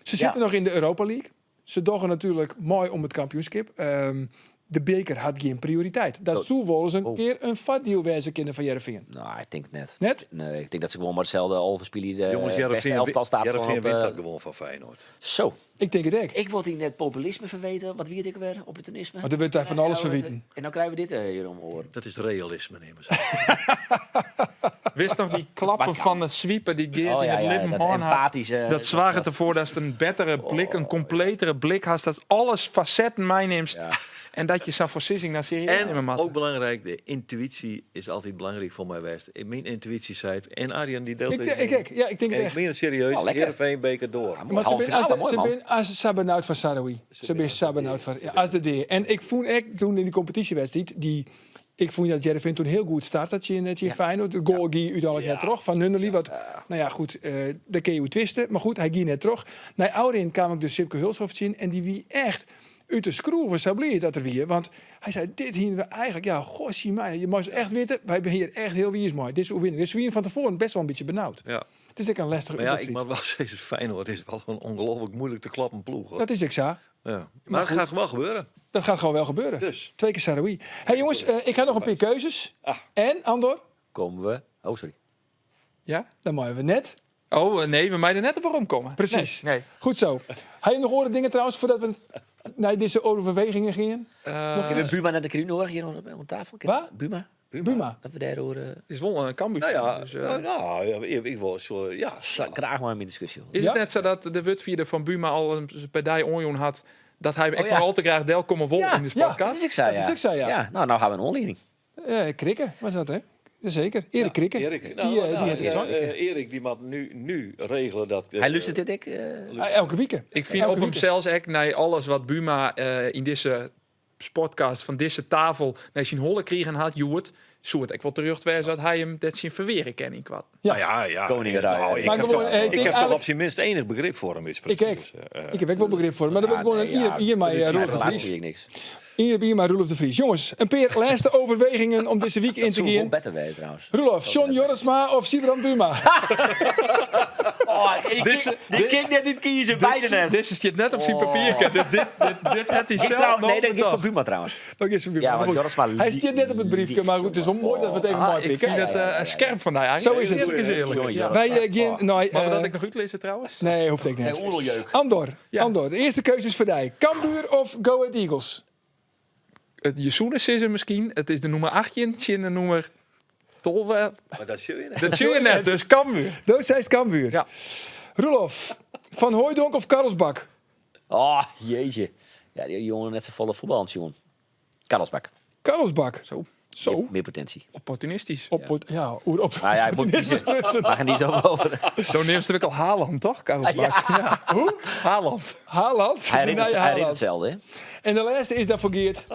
ze zitten nog in de Europa League. Ze doggen natuurlijk mooi om het kampioenschap. Ehm, de beker had geen prioriteit. Dat Oh. zou wel eens een Oh. keer een vatdeal wezen kunnen van Heerenveen. Nou, ik denk het net. Net? Nee, ik denk dat ze gewoon maar hetzelfde overspelen. De Jongens, Eh, beste Heerenveen, elftal staat Heerenveen gewoon op... wint eh, dat gewoon van Feyenoord. Zo. Ik denk het ook. Ik word hier net populisme verweten. Wat weet ik weer? Opportunisme. Maar er wordt daar van alles Ja, verweten. En dan krijgen we dit eh, hier om oren. Dat is realisme, nemen ze. Wist nog die klappen van de sweeper die Geert Oh in ja, het ja, lippen dat had. empathische... Dat zwaar ervoor dat het een betere blik, een completere blik had. Dat alles facetten meeneemt. Ja. En dat je zo'n voorzissing naar serieus nemen En mag. ook belangrijk, de intuïtie is altijd belangrijk voor mij geweest. Mijn intuïtie zei het. En Arjen die deelt Ik, deze ik, ik, ja, ik denk En het ik echt. meen het serieus. Oh, lekker. Heerenveen beker door. Ja, mooi. Maar ze Halve zijn als, finale, mooi, ze man. ben als Sabenut van Sarawi. Ze zijn Sabenut van ja, als de D. En ik vond echt toen in die competitiewedstrijd die ik vond dat Jereveen toen heel goed start dat je in het Feyenoord. De goal die uiteindelijk net terug van Nunnely. Wat, nou ja, goed, eh daar kun je hoe twisten. Maar goed, hij ging net terug. Naar Aurin kwam ik dus Sipke Hulshoff zien en die wie echt uit de schroeven zo blij dat er weer. Want hij zei, dit hier we eigenlijk, ja, gossie mij, je mag echt weten, wij zijn hier echt heel wie is mooi. Dit is hoe winnen. Dus we waren van tevoren best wel een beetje benauwd. Ja. Het is ook een lastige Maar ja, ik wedstrijd. mag wel zeggen, Feyenoord is wel een ongelooflijk moeilijk te klappen ploeg. Hoor. Dat is ik zo. Ja. Maar, het gaat wel gebeuren. Dat gaat gewoon wel gebeuren. Dus. Twee keer Saroui. Hey jongens, eh, ik heb nog een paar keuzes. Ah. En Andor, Komen we... Oh, sorry. Ja? dan mogen we net. Oh, nee, we mijden net op waarom komen. Precies. Nee. nee. Goed zo. Heb je nog andere dingen trouwens voordat we naar deze overwegingen gingen? Eh, Hebben we Buma net de nodig hier om, om tafel? Waar? Buma? Buma. Dat we daar horen. is wel een Cambuur. Nou ja, Dus, eh, nou, nou, ja, ik, ik wil sorry, ja. Graag maar in discussie. hoor. Is Ja? het net zo dat de wutvierde van Buma al een partij onjoen had... dat hij ik ja. maar al te graag del komen wol Ja, in de ja, sportcast? Dat is ik zei, Dat ja. is ik zei, ja. Nou, nou gaan we een onleiding. Eh, krikken was dat, hè? Jazeker. Erik Krikke. Erik, Die, nou, die nou, heeft het zo. Erik die moet nu regelen dat... Hij luistert dit ik. Elke week. Ik vind Elke op hem week. zelfs echt, naar alles wat Buma in deze podcast van deze tafel naar zijn holle kriegen had, Joert, soort ik wel terug dat hij hem dat zijn verweren ken in kwad. Ja. Nou ja, ja. Koningenrij. Nou, ik Maar heb gewoon, toch, ik ik denk heb toch eigenlijk- op zijn minst enig begrip voor hem. Is Ik precies. Ik heb ook wel begrip voor hem, maar dat Ja, wordt gewoon nee, een ja. hier op hier maar Ja, Roelof de helaas Vries. zie ik niks. Hier op hier maar Roelof de Vries. Jongens, een paar laatste overwegingen om deze week in Dat te zou wel gaan. beter weten trouwens. Roelof, John Jorisma of Sibrand Buma? Oh, ik die kijk net niet kiezen, beide net. Dit is het net op zijn papier. Dus dit had hij Ik zelf trouw, nog nee, dat ik bedacht. voor Buma trouwens. Dat is een Ja, want goed. Jorisma Hij zit net op het briefje, maar goed, het is wel mooi dat we het even Ah, mooi ik pikken. vind het scherp van mij Zo is het. Eerlijk is eerlijk. Jongen, Ja. Wij gaan naar... Maar eh, dat ik nog uitlezen trouwens? Nee, hoeft ik niet. Nee, oereljeuk. Andor, Ja. Andor, de eerste keuze is voor jou. Cambuur of Go Ahead Eagles? Het Jezoenis is er misschien. Het is de nummer 18, in de nummer 12. Maar dat zie je net. Dat zie je net, dus Cambuur. Dat is het Cambuur. Ja. Roelof, Van Hooijdonk of Karlsbak? Oh, jeetje. Ja, die jongen net zo volle voetbal, jongen. Karlsbak. Karlsbak. Zo, Zo. Meer potentie. opportunistisch. Op, ja, oer op. Maar ja, ik moet opportunisme kiezen. sprutsen. Mag er niet over. Zo neemt ze ook al Haaland, toch? Karlsbak. Ja. Hoe? Haaland. Haaland. Hij De redt het, nieuwe hij redt Haaland. hetzelfde, hè? En de laatste is dan voor Geert.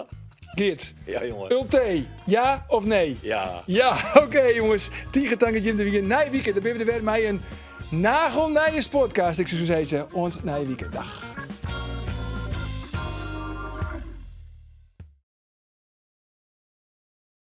Geert, Ja, jongen. Ulte, ja of nee? Ja. Ja, oké jongens. Tiger Jim de Weekend. Na weekend, dan ben we er weer met een nagelnije podcast. Ik zou zo zeggen, ons na weekend. Dag.